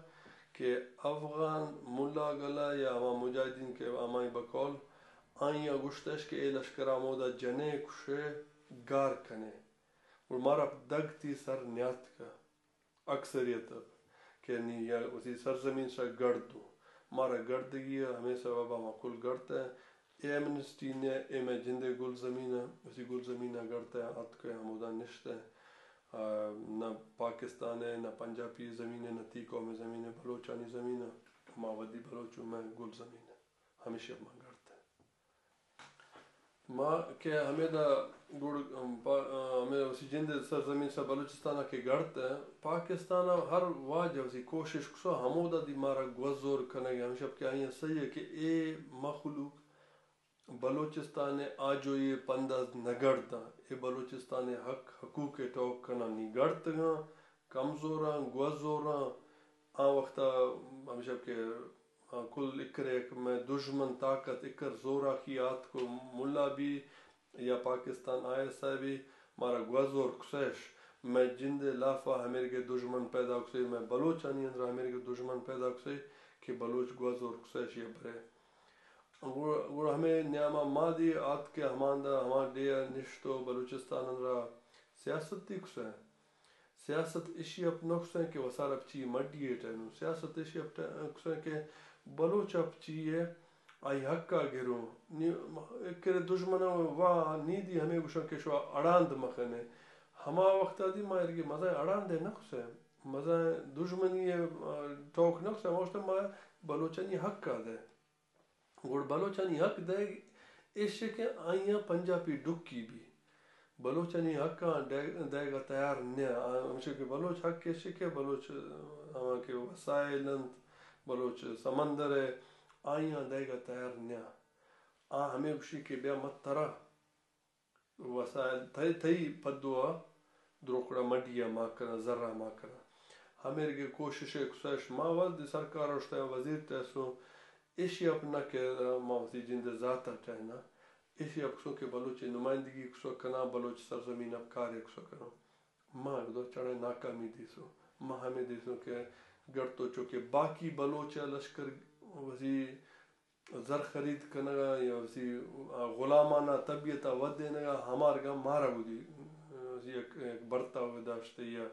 کہ افغان ملا گلا یا ہما مجاہدین کہ ہمائی بقول آئی ءَ گوشتش کہ اے لشکر ءَ ہمودا جنے کشے گار کنے۔ گڑا مارا دگ تی سر نیاتکہ اکثریت ءَ کہ نی یا وتی سرزمین سا گڑد دو۔ مارا گڑدگی ءَ ہمے سبب ءَ ما کل گڑت ءَ۔ اے ایمنسٹی نہ، اے مئے جند ءِ گل زمین ءَ، وتی گل زمین ءَ گڑت ءَ، اتک ءَ ہمودا نشت ءَ۔ آ، نہ پاکستان ءِ، نہ پنجابی زمین ءِ، نہ تی قوم ءِ زمین ءِ، بلوچانی زمین ءَ۔ ما ودی بلوچ ءُ مئے گل زمین ءَ۔ ہمیشی ءَ ما گڑت ءَ۔ ما کہ ہمیدا گڑ، ام، پا-، ام، ہمے وسی جند ءِ سرزمین سا بلوچستان ءَ کہ گڑت ءَ، پاکستان ءَ ہر واجہ وسی کوشش کسو ہمودا دی مارا گوزور کنگ ءَ، ہمشپ کہ آئی ءَ صحیح ءَ کہ اے مخلوق بلوچستان ءِ آجوئی ءِ پند ءَ نہ گڑداں، اے بلوچستان ءِ حق حقوق ءِ ٹوک کناں، نی گڑتگاں، کمزوراں، گوزوراں۔ آ وخت ءَ ہمشپ کہ آ، کل اکر ءَ یک مئے دژمن طاقت اکر زوراکی آتک ءُ ملا بی یا پاکستان آئی ایس آئی بی مارا گوزور کسیش۔ مئے جند ءِ لاف ءَ ہمیرگ ءِ دژمن پیدا کسے، مئے بلوچانی اندر ءَ ہمیرگ ءِ دژمن پیدا کسے کہ بلوچ گوزور کسیش یا برے۔ گڑا، گڑا ہمے نیام ءَ ما دی آتک ءَ ہماندا ہما ڈیھ ءَ نشت ءُ بلوچستان اندر ءَ سیاست دی کسے۔ سیاست ایشی اپ نقص ایں کہ وسار اپ چی مڈی ایٹ اینو۔ سیاست ایشی اپ ٹ-، نقص ایں کہ بلوچ اپ چی اے آئی حق ءَ گروں۔ نی، کرے دژمن وا نی دی ہمے گوشاں کہ شوا اڑاند مخنے۔ ہما وقت ءَ دی ما ایرگی مزن اڑاند ءَ نقص ایں۔ مزن دژمنی ءَ، آ، ٹوک نقص ایں۔ ما گوشتہ ما بلوچانی حق ءَ دے۔ گڑ بلوچانی حق دئیگ ایش کہ آئیاں پنجابی ڈکی بی۔ بلوچانی حقاں دئیگ ءَ تیار نیا۔ آ، ہمیشہ کہ بلوچ حق ایش کہ بلوچ، آ، ہما کہ وسائل انت، بلوچ سمندر ءَ، آئیاں دئیگ ءَ تیار نیا۔ آ ہمے گوشی کہ بیا من ترا وسائل تئی، تئی پدو ءَ دروکڑا مڈی ءَ ما کناں، زر ءَ ما کناں۔ ہمیرگے کوشش ءَ کسش ما وزد سرکار ءَ اشتہ وزیر ٹہسوں، ایشی اپ نہ کہ ما وتی جند ءِ ذات ءَ ٹہنا، ایشی اپ کسوں کہ بلوچ ءِ نمائندگی کسو کناں، بلوچ سرزمین اپ کارے کسو کناں۔ ما دو چڑے ناکامی دیسوں۔ ما ہمے دیسوں کہ گڑتو چو کہ باقی بلوچ ءِ لشکر وتی زر خرید کنگ ءَ یا وتی غلامانہ طبیعت ءَ ودینگ ءَ ہمارگاں مارا گودی یک، یک برتاوے داشتہ یا،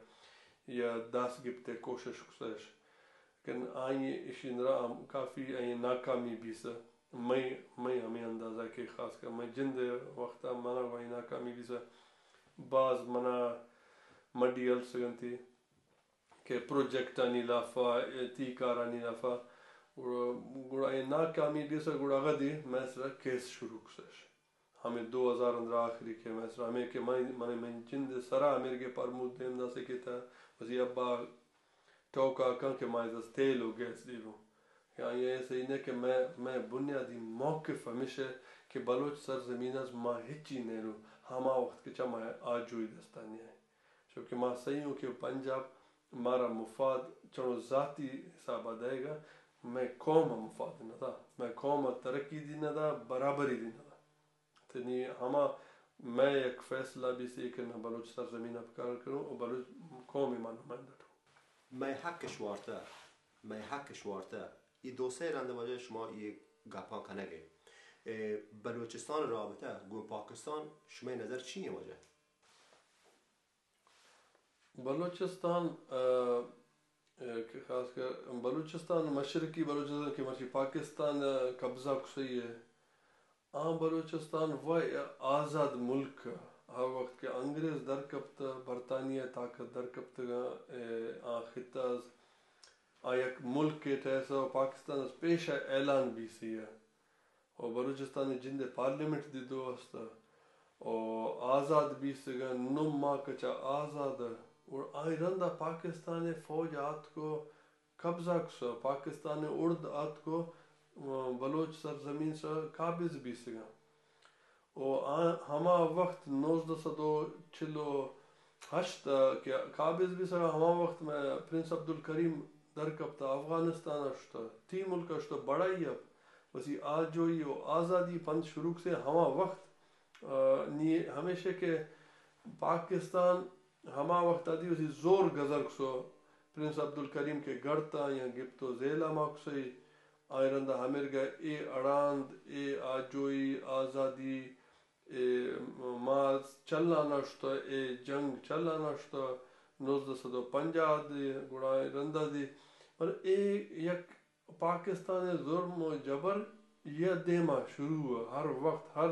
یا داس گپتے کوشش کسش۔ کن آئی ایشی اندرا کافی آئی ناکامی بیسہ۔ مئی، مئی ہمیں اندازہ کہ خاص کر مئی جند ءِ وقت ءَ منا وہی ناکامی بیسہ۔ باز منا مڈی السگنتی۔ کہ پروجیکٹانی لافا، اے تی کارانی لافا، گڑا، گڑا اے ناکامی بیسا گڑا اگدی مئے سرا کیس شروع کسش۔ ہمیں دو ہزار اندر آخری کہ مئے سرا ہمیں کہ من، من، من جند سرا ہمیرگے پرمود دیم داسے کہ تا وزی ابا ٹوکا کن کہ ما از تیل و گیس دیروں۔ کہ آئی اے صحیح نہ کہ مئے، مئے بنیادی موقف ہمیش ہے کہ بلوچ سرزمین از ما ہچی نیروں، ہما وقت کہ چا ما آجوئی دستانی آئے۔ چونکہ ما سہی اوں کہ پنجاب مارا مفاد چنو ذاتی حساب ءَ دئیگ ءَ، مئے قوم ءَ مفاد نہ دا، مئے قوم ءَ ترقی دی نہ دا، برابری دی نہ دا۔ تنی ہما مئے یک فیصلہ بیسے کہ نہ بلوچ سرزمین ءَ بکار کروں و بلوچ قوم ءِ ما نمائندہ ٹھوں۔ مئے حق اش وارتہ، مئے حق اش وارتہ۔ اے دو سئے رند واجہ شما اے گپاں کنگ ئے۔ اے بلوچستان رابطہ گوں پاکستان شمئے نظر چی ایں واجہ؟ بلوچستان، ء، ء، کہ خاص کر بلوچستان، مشرقی بلوچستان کہ مرچی پاکستان ء قبضہ کسئی ء، آ بلوچستان و آزاد ملک ء، ہر وقت کہ انگریز در کپتہ، برطانیہ طاقت در کپتگاں، ء آ خطہ از آ یک ملکے ٹہیسہ و پاکستان از پیش ء اعلان بیسی ء۔ و بلوچستان ء جند ء پارلیمنٹ دی دو است و آزاد بیستگاں، نم ما کچا آزاد ء۔ گڑا آئی رند ء پاکستان ء فوج آتک و قبضہ کسہ، پاکستان ء ارد آتک و بلوچ سرزمین سر قابض بیستگاں۔ و آ ہما وقت نوزدہ سد و چل و ہشت ء کہ قابض بیستگاں، ہما وقت مئے پرنس عبدالکریم در کپتہ، افغانستان ء شتہ، تی ملک ء شتہ، بڑائی ء وسی آجوئی و آزادی پنت شروع کسے ہما وقت، ء، نی ہمیشہ کہ پاکستان ہما وقت ادی وسی زور گزر کسو، پرنس عبدالکریم کہ گڑتاں یا گپتو زیلا ما کسئی، آئی رندا ہمیرگا اے اڑاند، اے آجوئی، آزادی، اے ما چلان اشتہ، اے جنگ چلان اشتہ، نوزدہ سد و پنجاہ دی، گڑا اے رندا دی، بلے اے یک پاکستان ء ظلم و جبر یہ دیما شروع ء۔ ہر وقت، ہر،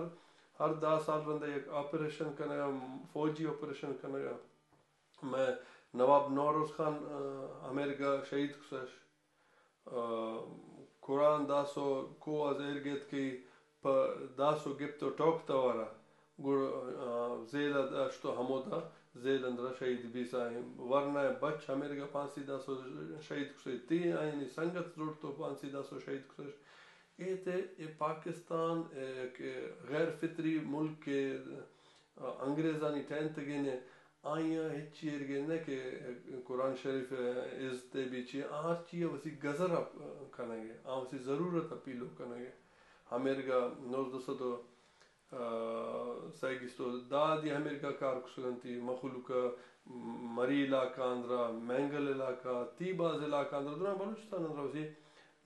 ہر دہ سال رندا یک آپریشن کنگا، فوجی آپریشن کنگا۔ مئے نواب نوروز خان، ء، ہمیرگا شہید کسش۔ ء، قرآن داسو کو از ایر گیت کہ پہ داسو گپت و ٹوک توارا۔ گڑ، آ، زیل ء داشت و ہمودا زیل اندرا شہید بیسا ایں۔ ورنا ء بچ ہمیرگا پانسی داسو شہید کسے، تی آئینی سنگت زڑت و پانسی داسو شہید کسش۔ اے تے اے پاکستان، اے، کہ غیر فطری ملک کے، آ، انگریزانی ٹہینتگین ء، آئیاں ہچی ایرگین نہ کہ قرآن شریف ء عزت ء بی چی، آ ہر چی ء وسی گزر ء کنگ ء، آ وسی ضرورت ء پیلو کنگ ء۔ ہمیرگا نوزدہ سد و، آ، سئے گیست و دہ دی ہمیرگا کار کسگ انتی، مخلوق ء مری علاقہ اندرا، مینگل علاقہ، تی باز علاقہ اندرا، دراں بلوچستان اندرا وسی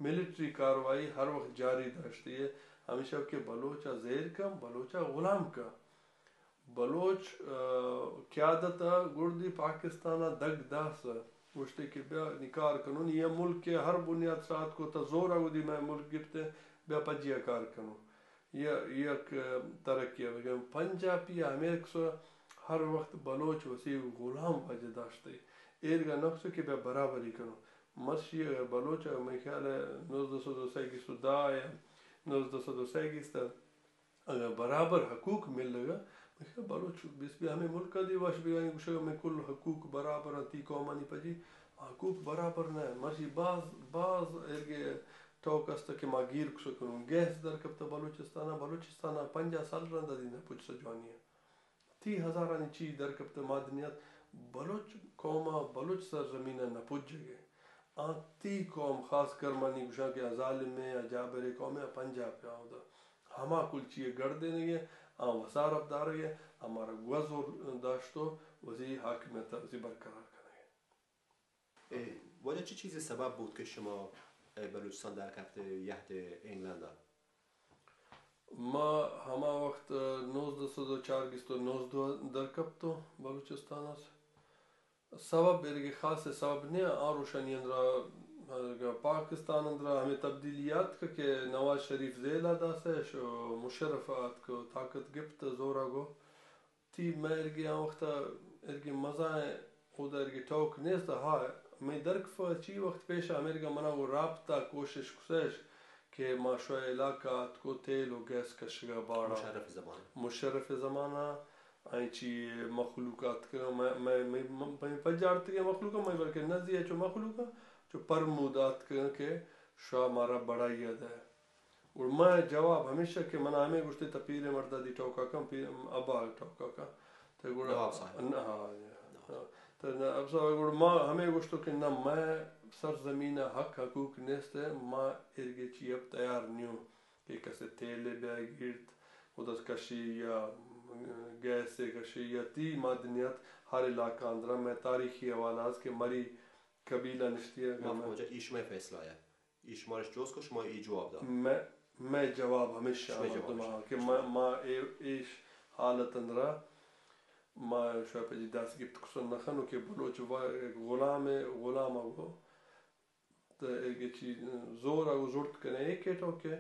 ملٹری کاروائی ہر وقت جاری داشتی ء۔ ہمیشہ کہ بلوچ ء زیر کن، بلوچ ء غلام کن۔ بلوچ، آ، قیادت ء گڑدی پاکستان ء دگ داس ء گوشتے کہ بیا نی کار کنون، یہ ملک ء ہر بنیاد ساعت کو تا زور ء گدی میں ملک گپتے، بیا پجی ء کار کنو۔ یہ یک ترقی ء بگم۔ پنجابی ء ہمے کسو ہر وقت بلوچ وسی غلام واجہ داشتے۔ ایرگا نقص کہ بیا برابری کنو۔ مرشی اگر بلوچ ء میں خیال ہے نوزدہ سد و سئے گیست و دہ یا نوزدہ سد و سئے گیست ء اگاں برابر حقوق ملگ ء، بلوچ بس بی ہمے ملک ء دی وش بی آئی گوشگ ء مئے کل حقوق برابر انت، تی قومانی پجی حقوق برابر نہ انت۔ مرچی باز، باز ایرگے ٹوک است کہ ما گیر کسکنوں۔ گیس در کپتہ بلوچستان ء، بلوچستان ء پنجاہ سال رند ء دی نہ پچ سجوانی ء۔ تی ہزارانی چی در کپتہ معدنیات بلوچ قوم ء، بلوچ سرزمین ء نہ پجگ ء۔ آ تی قوم خاص کر منی گوشاں کہ آ ظالم ء، آ جابر ء قوم ء، آ پنجاب ء، آ اودا ہما کل چی ء گڑ دینگ ء، آ وسارت دارگ ء، ہمارا گوزور داشت و وزی حاکمیت ء وزی برقرار کنگ ء۔ اے واجہ چی چیزے سبب بود کہ شما، اے، بلوچستان در کپت یہد انگلند ء؟ ما ہما وقت نوزدہ سد و چار گیست و نوزدہ در کپتوں بلوچستان ء۔ سبب ایرگے خاص سبب نیا، آ روشانی اندرا، پاکستان اندرا ہمیں تبدیلی آتک کہ نواز شریف زیلا داسش و مشرف آتک و طاقت گپت زورا گو۔ تی مئے ایرگے آ وخت ء ایرگے مزائیں، اودا ایرگے ٹوک نیست۔ ہا، مئے درکف ء چی وخت پیش ء ہمیرگا منا گوں رابطہ کوشش کسش کہ ما شوئے علاقہ آتکو تیل و گیس کشگا باڑا۔ مشرف زمانہ۔ مشرف زمانہ آئی چی مخلوق آتکگا، مئے، مئے، مئے، مئے پجارتگیں مخلوق مئے بلکہ نزی ء چو مخلوق چو پرمود آتکگا کہ شوا مارا بڑائی ء دے۔ گڑا مئے جواب ہمیش ات کہ منا ہمے گوشت ئے، تہ پیریں مردا دی ٹوکا کن، پیر، ابا ٹوکا کن۔ تہ گڑا نواب صاحب۔ نہ، ہاں، نواب۔ ہاں۔ تہ نواب صاحب گڑا ما ہمے گوشتو کہ نہ، مئے سرزمین ء حق حقوق نیست ء، ما ایرگے چی اب تیار نیوں کہ کسے تیلے بیا گیرت، اودس کشی یا گیسے کشی یا تی معدنیات ہر علاقہ اندرا مئے تاریخی حوالہ است کہ مری قبیلہ نشتی ء۔ معاف کن واجہ، ای شمئے فیصلہ ء۔ ای شمارش جوز کو، شما ای جواب دا۔ مئے، مئے جواب ہمیش ء شمئے جواب مردماں ہمیش۔ کہ ما، ما اے، ایش حالت اندرا ما شاید پہ جی دست گپت کسن نہ خنو کہ بلوچ و غلام، غلام ء گو تو اے کہ چی زور ء گو زرت کنے اے کیٹو کہ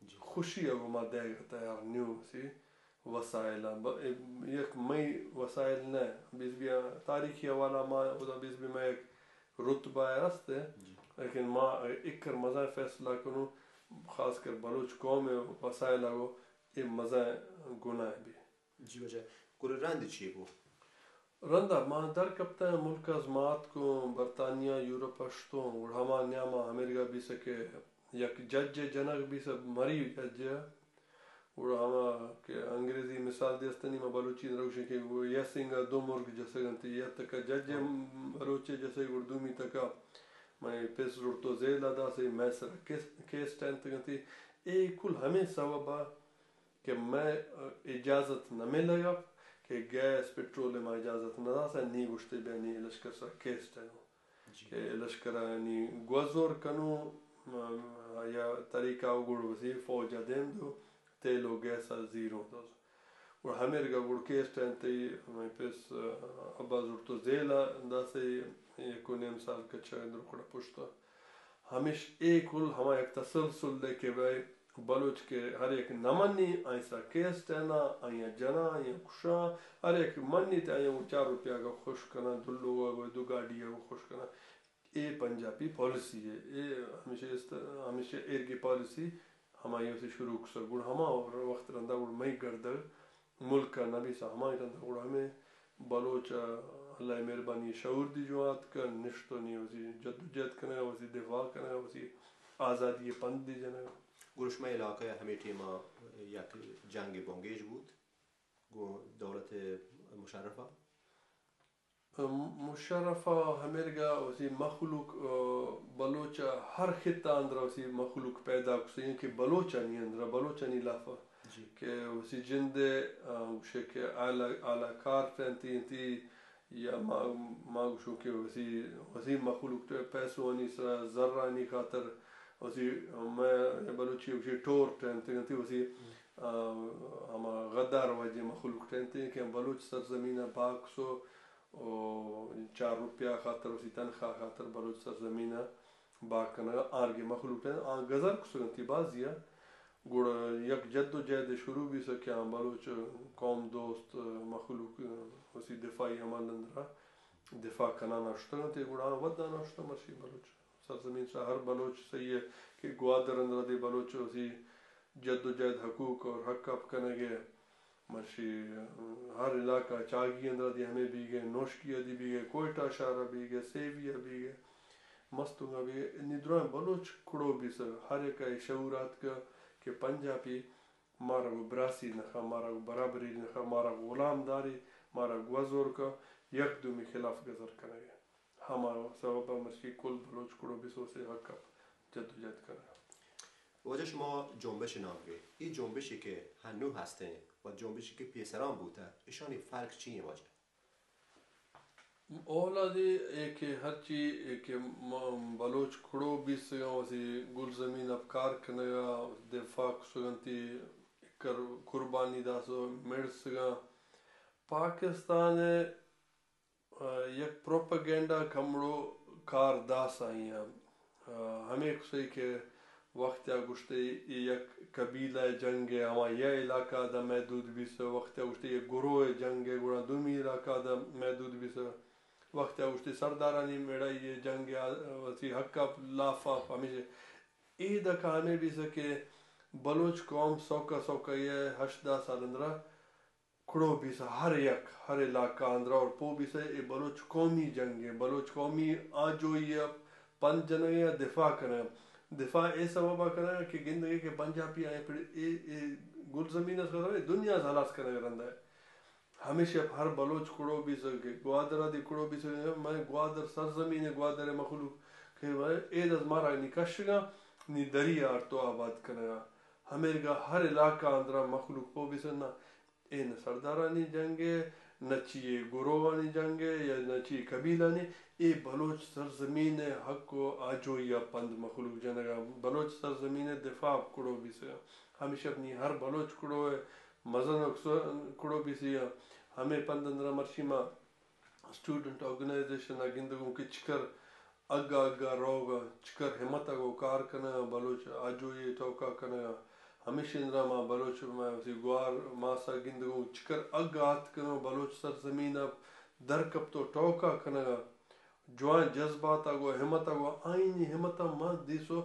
جی۔ خوشی ء گو ما دیگ ء تیار نیو سی وسائل ء ب-، اے یک مئی وسائل نہ بیس بیا تاریخی حوالہ ما ادا بیس بی مئے یک رتبہ ء است ء، جی۔ لیکن ما اکر مزن فیصلہ کنو خاص کر بلوچ قوم ء وسائل ء گو اے مزن گناہ بی۔ جی واجہ، گڑا رند چی بو؟ رندا ما در کپتہ ملک از ما اتکوں، برطانیہ، یورپ ء شتوں، گڑا ہما نیاما ہمیرگا بیسہ کہ یک جج ء جنگ بیسہ مری جج ء، گڑا ہما کہ انگریزی مثال دیستنی ما بلوچی روشے کہ یس انگا دو مرگ جسگ انت، یا تکا جج ء بلوچ ء جسے گڑا دومی تکا مئے پس زرتو زیل ء داسے مئے سر کیس، کیس ٹینتگ انت۔ اے کل ہمیں سبب ء کہ مئے اجازت نہ ملگ ء کہ گیس پٹرول ء ما اجازت نہ داسا نی گوشتے بیا نی لشکر سرا کیس ٹینو جی۔ کہ لشکر ء نی گوزور کنو، م-، یا طریقہ ء گڑ وسی فوج ء دیم دو تیل و گیس ء زیرو دو۔ گڑ ہمیرگا گڑ کیس ٹینتے مئے پس ابا زرتو زیل ء داسے یک و نیم سال کچا درکڑا پشتا ہمیش اے کل ہما یک تسلسل دے کہ بھئی بلوچ کہ ہر یک نہ منی، آئی سرا کیس ٹہنا، آئی ء جنا، آئی ء کشا، ہر یک منی تے آئی ء چار روپیہ گا خوش کنا، دو لوگ ء گو دو گاڑی ء گو خوش کنا۔ اے پنجابی پالیسی ہے، اے ہمیشہ است، ہمیشہ ایرگی پالیسی ہمائی سے شروع کسا۔ گڑ ہما وقت رندا گڑ مئی گردگ ملک ء نبیس ء ہمائی رند گڑا ہمے بلوچ ء اللہ ء مہربانی ء شعور دی جوان اتک، نشت و نی وسی جدوجہد کنگ ء، وسی دفاع کنگ ء، وسی آزادی ء پند دی جنگ ء۔ گڑا شمئے علاقہ ء ہمے ٹیم ء یک جنگ بنگیج بوت گوں دولت مشرف ء؟ مشرف ء ہمیرگا وسی مخلوق، ء، بلوچ ء ہر خطہ اندرا وسی مخلوق پیدا کسیں کہ بلوچانی اندرا، بلوچانی لاف ء جی۔ کہ وسی جند ء، ء، گوشے کہ اعلی، اعلی کار ٹینتی انتی یا ما، ما گوشوں کہ وسی، وسی مخلوق ٹے-، پیسوانی سرا زرانی خاطر وسی مئے بلوچی گوشے ٹور ٹینتی انتی وسی، ء، ہما غدار واجہ مخلوق ٹینتی کہ بلوچ سرزمین ء باکسو او چار روپیہ خاطر، وسی تنخواہ خاطر بلوچ سرزمین ء بار کنگ ء آرگے مخلوق ء آ گزر کسگ انتی بازی ء۔ گڑا یک جد و جہد شروع بیسہ کہ آ بلوچ قوم دوست مخلوق وسی دفاعی عمل اندرا دفاع کنان اشتگ انت، گڑا آ ودان اشتہ مرشی بلوچ سرزمین سا ہر بلوچ صحیح ہے کہ گوادر اندرا دے بلوچ وسی جد و جہد حقوق اور حق اپ کنگ ء مرشی ہر علاقہ چاگی اندرا دی ہمے بیگے، نوشکی ء دی بیگے، کوئٹہ شہر ء بیگے، سیوی ء بیگے، مستونگ ء بیگے، نی درائیں بلوچ کڑو بیسہ ہر یک ء شعور آتکہ کہ پنجابی مارا گوں براسی نخا، مارا گوں برابری نخا، مارا غلام داری، مارا گوزور کا، یک دومی خلاف گزر کنگے۔ ہما سبب ء مرچی کل بلوچ کڑو بسوسے حق ء جدوجہد کنگ ء۔ واجہ شما جنبش نام گے، اے جنبشی کہ ہنو ہستیں و جنبشی کہ پیسران بوتہ، اشانی فرق چی ہیں واجہ؟ اولا دی اے کہ ہرچی اے کہ م-، بلوچ کڑو بیسگاں وسی گلزمین ء کار کنگا، دفاع کسگنتی، کر-، قربانی داسو مڑسگاں۔ پاکستان ء ء یک پروپیگنڈا کمڑو کار داس آئی ء۔ ء ہمے کسے کہ وقت ء گوشتے اے یک قبیلہ ء جنگ ء ہما یہ علاقہ دا محدود بیس، وقت ء گوشتے یہ گروہ ء جنگ ء گڑا دومی علاقہ دا محدود بیس، وقت ء گوشتے سردارانی میڑائی ء جنگ ء وتی حق ء لاف ء ہمیشہ اے دکا ہمے بیس کہ بلوچ قوم سوکا سوکا یہ ہشت دہ سال اندرا کڑو بیسہ ہر یک، ہر علاقہ اندرا اور پو بیسہ اے بلوچ قومی جنگ ہے، بلوچ قومی آجوئی ء پند جنگ یا دفاع کنگ۔ دفاع اے سبب ء کنگ کہ گندگے کہ پنجابی آئیں پڑ اے، اے گلزمین اس خطر دنیا ء ہلاس کنگ رند ہے۔ ہمیشہ ہر بلوچ کڑو بیسہ کہ گوادر دی کڑو بیسہ، میں گوادر سرزمین گوادر مخلوق کہ اے دز مارا نی کشگا، نی دریا ارتو آباد کنگا۔ ہمیرگا ہر علاقہ اندرا مخلوق پو بیسہ نا اے نہ سردارانی جنگ ء، نہ چی اے گروہانی جنگ ء یا نہ چی قبیلانی، اے بلوچ سرزمین ء حق و آجوئی ء پند مخلوق جنگ ء، بلوچ سرزمین ء دفاع کڑو بیسگ ء۔ ہمیشہ نی ہر بلوچ کڑو ء مزن و کڑو بیسی ء۔ ہمے پند اندرا مرچی ما اسٹوڈنٹ آرگنائزیشن ء گندگوں کہ چکر اگا اگا روگ ء، چکر ہمت ء گوں کار کنگ ء، بلوچ آجوئی ء ٹوکا کنگ ء۔ ہمیشی اندرا ما بلوچ، ما وتی گوار ماس ء گندگوں چکر اگا آتک ء بلوچ سرزمین ء در کپت و ٹوکا کنگ ء۔ جوان جذبات ء گوں ہمت ء گوں آئینی ہمت ء ما دیسو،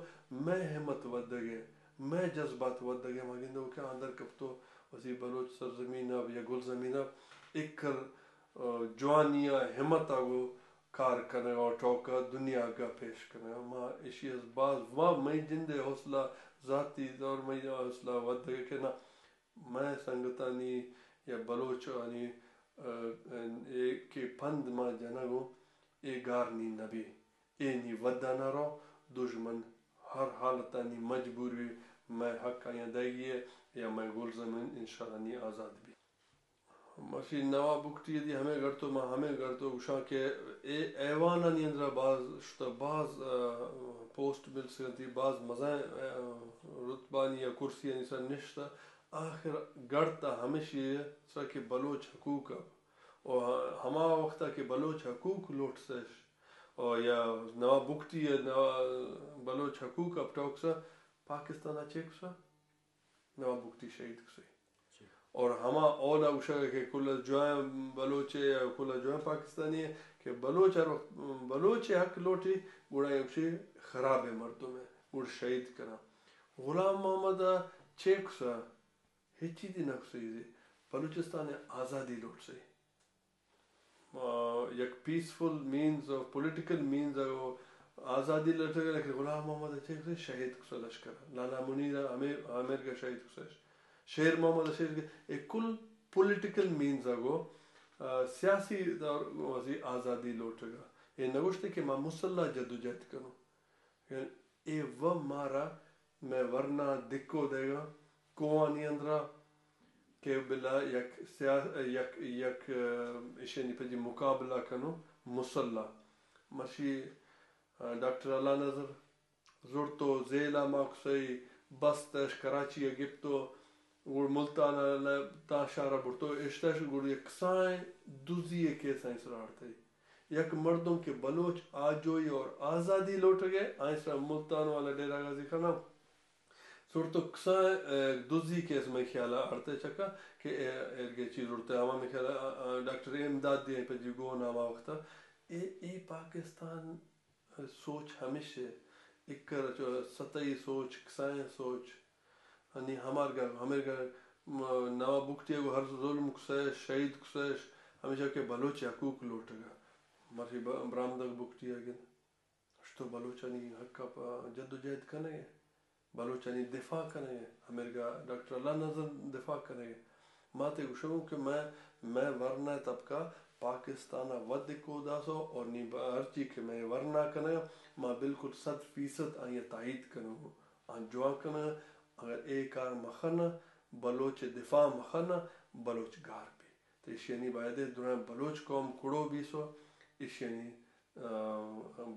مئے ہمت ودگ ء، مئے جذبات ودگ ء۔ ما گندوں کہ آ در کپتو وتی بلوچ سرزمین ء یا گلزمین ء اکل، آ، جوانی ء ہمت ء گوں کار کنگ ء ٹوک ء دنیا ء پیش کنگ ء۔ ما ایشی از باز و مئی جند ء حوصلہ، ذاتی طور مئی حوصلہ ودگ ء کہ نہ مئے سنگتانی یا بلوچانی، آ، اے کہ پند ما جنگ ء اے گار نی نبی۔ اے نی ودا نہ رو، دژمن ہر حالتانی مجبور بی، مئے حق آیاں دئیگی ء یا مئے گلزمین انشاءاللہ نی آزاد بی۔ مرچی نواب بگٹی دی ہمے گڑتو، ما ہمے گڑتو گوشاں کہ اے ایوانانی اندرا باز شتہ، باز، آ، پوسٹ ملسگنتی، باز مزائیں، آ، رتبانی یا کرسیانی سر نشتہ۔ آخر گڑتا ہمیشی سر کہ بلوچ حقوق ء و ہما وختا کہ بلوچ حقوق لوٹسش، او یا نواب بگٹی ء نوا-، بلوچ حقوق ء ٹوکسا پاکستان ء چیکسا نواب بگٹی شہید کسے۔ اور ہما اولا گوشگ کہ کل جوائیں بلوچ ء یا کل جوائیں پاکستانی ء کہ بلوچ ہر وقت بلوچ ء حق لوٹی، گڑا یک شے خراب ء مردم ء گڑ شہید کنا۔ غلام محمد ء چیکسا ہچ چیزی نہ کسے، بلوچستان ء آزادی لوٹسے۔ آ، یک peaceful means of political means ء آزادی لٹگ ء، لیکن غلام محمد ء چہ شہید کسا لشکر ء۔ لالا منیر ء ہمے، ہمے رگا شہید کسا۔ شیر محمد ء شہید کسا۔ اے کل پولیٹیکل مینز ء گو، آ، سیاسی دور گو وزی آزادی لوٹگ ء۔ اے نہ گوشتے کہ ما مسلح جدوجہد کنوں۔ اے و مارا مئے ورنا دکو دیگا کوہانی اندرا کہ بلا یک سیا-، یک، یک، اشانی پجی مقابلہ کنو مسلح۔ مرشی، ڈاکٹر اللہ نذر زرتو زیلا ماکسئی بست اش کراچی ء گپتو، گڑ ملتان ء تا شہر ء برتو اشتش، گڑ یک کسائیں دزی ء کیس ء سرا آڑتئی۔ یک مردم کہ بلوچ آجوئی اور آزادی لوٹگ ء، آئی سرا ملتان والا ڈیرہ غازی خان ء زرتو کسائیں، ء، دزی کیس مئے خیال ء آڑتئی چکا کہ اے، ایرگے چی زرتئی ہما مئے خیال ء، ء، ء، ڈاکٹر امداد دی پجی گون ہما وقت ء۔ اے، اے پاکستان سوچ ہمیش ء، اکر چو سطحی سوچ، کسائیں سوچ، انی ہمارگا، ہمیرگا، م-، نواب بگٹی ء گو ہر ظلم کسیش، شہید کسیش، ہمیشہ کہ بلوچ حقوق لوٹگا۔ مرشی ب-، برامدگ بگٹی ء گند۔ اشتو بلوچانی حق ء پہ جد و جہد کنگ ء۔ بلوچانی دفاع کنگ ء، ہمیرگا ڈاکٹر اللہ نذر دفاع کنگ ء۔ ما تے گوشوں کہ مئے، مئے ورنا طبقہ پاکستان ء ودکو داسو اور نی ہرچی کہ مئے ورنا کنگ ء، ما بالکل صد فیصد آئی ء تائید کنگ ء، آ جوان کنگ ء۔ اگر اے کار مخن، بلوچ دفاع مخن، بلوچ گار بی۔ تو ایشیانی باید ء درائیں بلوچ قوم کڑو بیسو، ایشیانی آ،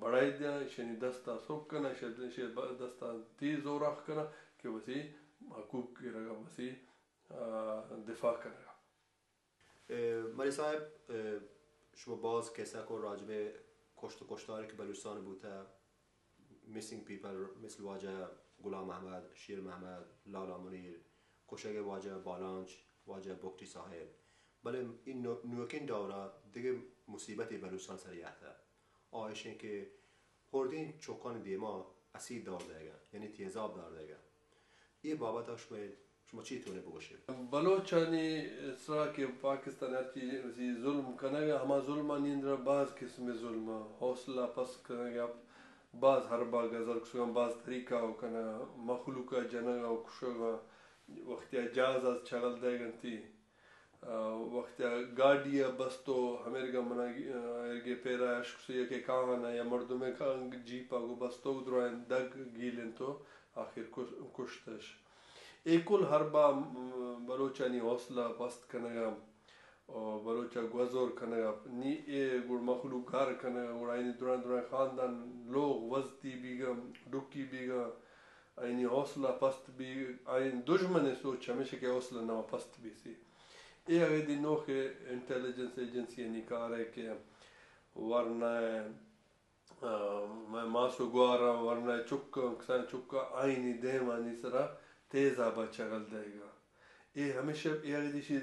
بڑائی دیاں، ایشانی دست ء سک کناں، ایشی، ایشی دست ء تیز زوراخ کناں کہ وتی حقوق گرگ ء وتی، آ، دفاع کنگ ء۔ اے، مری صاحب، اے، شما باز کیسہ کو راجب کشت و کشتار کہ بلوچستان بوتہ، مسنگ پیپل مثل واجہ غلام محمد، شیر محمد، لالا منیر، کشگ واجہ بالانچ، واجہ بگٹی صاحب۔ بلے این نو-، نوکین دورا دگہ مصیبتی بلوچستان سر یاتہ۔ آ ایشیں کہ ہردیں چوکانی دیما اسید دور دئیگا، یعنی تیزاب دور دئیگا۔ اے بابت شما، شما چی تونے بگوشے؟ بلوچانی سرا کہ پاکستان ہرچی وتی ظلم کنگا، ہما ظلمانی اندرا باز قسم ظلم، حوصلہ پست کنگا، باز حربا گزر کسگا، باز طریقہ و کنگا، مخلوقا جنگا و کشگا، وختیا جہاز از چغل دئیگنتی۔ آ، وخت ء گاڈی ء بستو ہمیرگا منا، آ، ایرگے پیرا اشکسو یکے کاہانا یا مردمے کاہان جیپا گو بستو درائیں دگ گیلنتو آخر کش-، کشتش۔ اے کل حربا، م-، بلوچانی حوصلہ پست کنگا او بلوچ ء گوزور کنگ ء نی اے گڑ مخلوق گار کنگ ء گڑ آئینی درائیں درائیں خاندان لوغ وزتی بیگ ء ڈکی بیگ ء آئینی حوصلہ پست بیگ، آئین دژمن ء سوچ ہمیش کہ حوصلہ نما پست بیسی۔ اے اگدی نوخ انٹیلیجنس ایجنسی انی کار ہے کہ ورنہ آ، مئے ماس و گواراں ورنائے چکاں، کسانیں چکاں آئینی دیمانی سرا تیزابا چگل دئیگا۔ اے ہمیشہ اے اگدی شی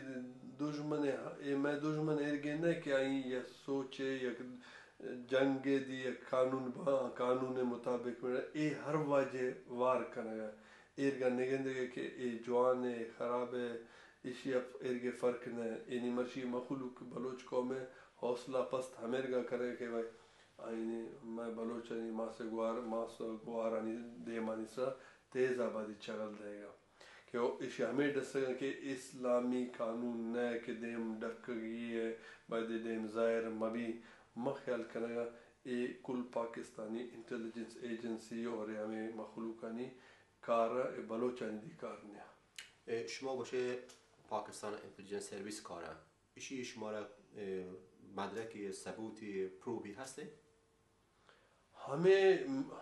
دژمن ء، اے مئے دژمن ایرگے نہ کہ آئی یک سوچے، یک جنگے دی، یک قانون با، قانون مطابق اے ہر واجہ وار کنگا۔ ایرگا نگندگے کہ اے جوان ء خراب ء، ایشی ء ایرگے فرق نہ۔ اینی مرشی مخلوق بلوچ قوم ء حوصلہ پست ہمیرگا کرے کہ بھائی آئینی مئے بلوچانی ماس گوار، ماس گوارانی دیمانی سرا تیز آبادی چگل دئیگا کہ او ایشی ہمے ڈسگا کہ اسلامی قانون نہ کہ دیم ڈکگی ء، باید دیم ظاہر مبی۔ ما خیال کنگا اے کل پاکستانی انٹیلیجنس ایجنسی اور ہمے مخلوقانی کار ء، اے بلوچانی دی کار نیا۔ اے شما گوشے پاکستان انٹیلیجنس سروس کار ء، ایشی شمارا، اے، مدرکی، ثبوتی، پروفی ہستے؟ ہمے،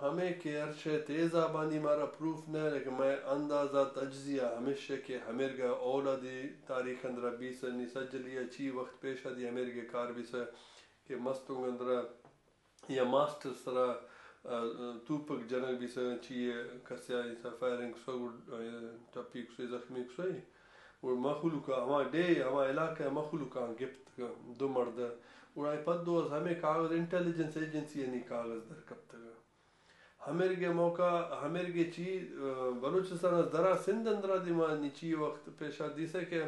ہمے کہ ہر شے تیز آبانی مارا پروف نہ، لیکن مئے اندازہ تجزیہ ہمیش ہے کہ ہمیرگا اولادی تاریخ اندرا بیس نی سجلی ء چی وقت پیش دی ہمیرگے کار بیس کہ مستونگ اندرا یا ماسٹر سرا، آ، توپک جنگ بیسگ چی ء کسے آئی سرا فائرنگ کسو گڑ، آ، ٹپی کسو زخمی کسو گڑ مخلوق ء ہما ڈیھ ہما علاقہ ء مخلوق آں گپت دو مرد گڑا آئی پد دوز ہمے کاغذ انٹیلیجنس ایجنسی انی کاغذ در کپتگ۔ ہمیرگے موقع ہمیرگے چی، آ، بلوچستان ء درا سندھ اندرا دیما نی چی وقت پیشا دیسے کہ،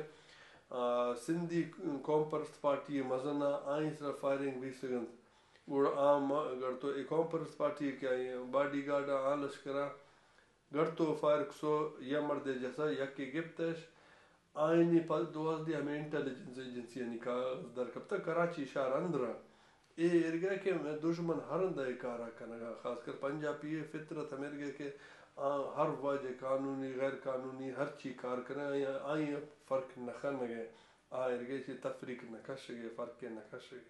آ، سندھی قوم پرست پارٹی مزن آئیں سرا فائرنگ بیسگ انت۔ گڑا آ ما گڑتو اے قوم پرست پارٹی کہ آئی باڈی گارڈ آ لشکرا گڑتو فائر کسو یا مردے جسا یکے گپتش۔ آئینی پد دوازدی ہمیں انٹیلیجنس ایجنسی آنی کاغذ در کپتا کراچی شہر اندرا۔ اے ایرگا کہ میں دشمن ہر اندہ اے کارا کنگا، خاص کر پنجابی اے فطرت ہمیرگا کہ آ ہر واجہ قانونی، غیر قانونی ہر چی کار کنگا، آئی، آئی فرق نہ کنگے۔ آ ایرگا چی تفریق نہ کشگے، فرق نہ کشگے۔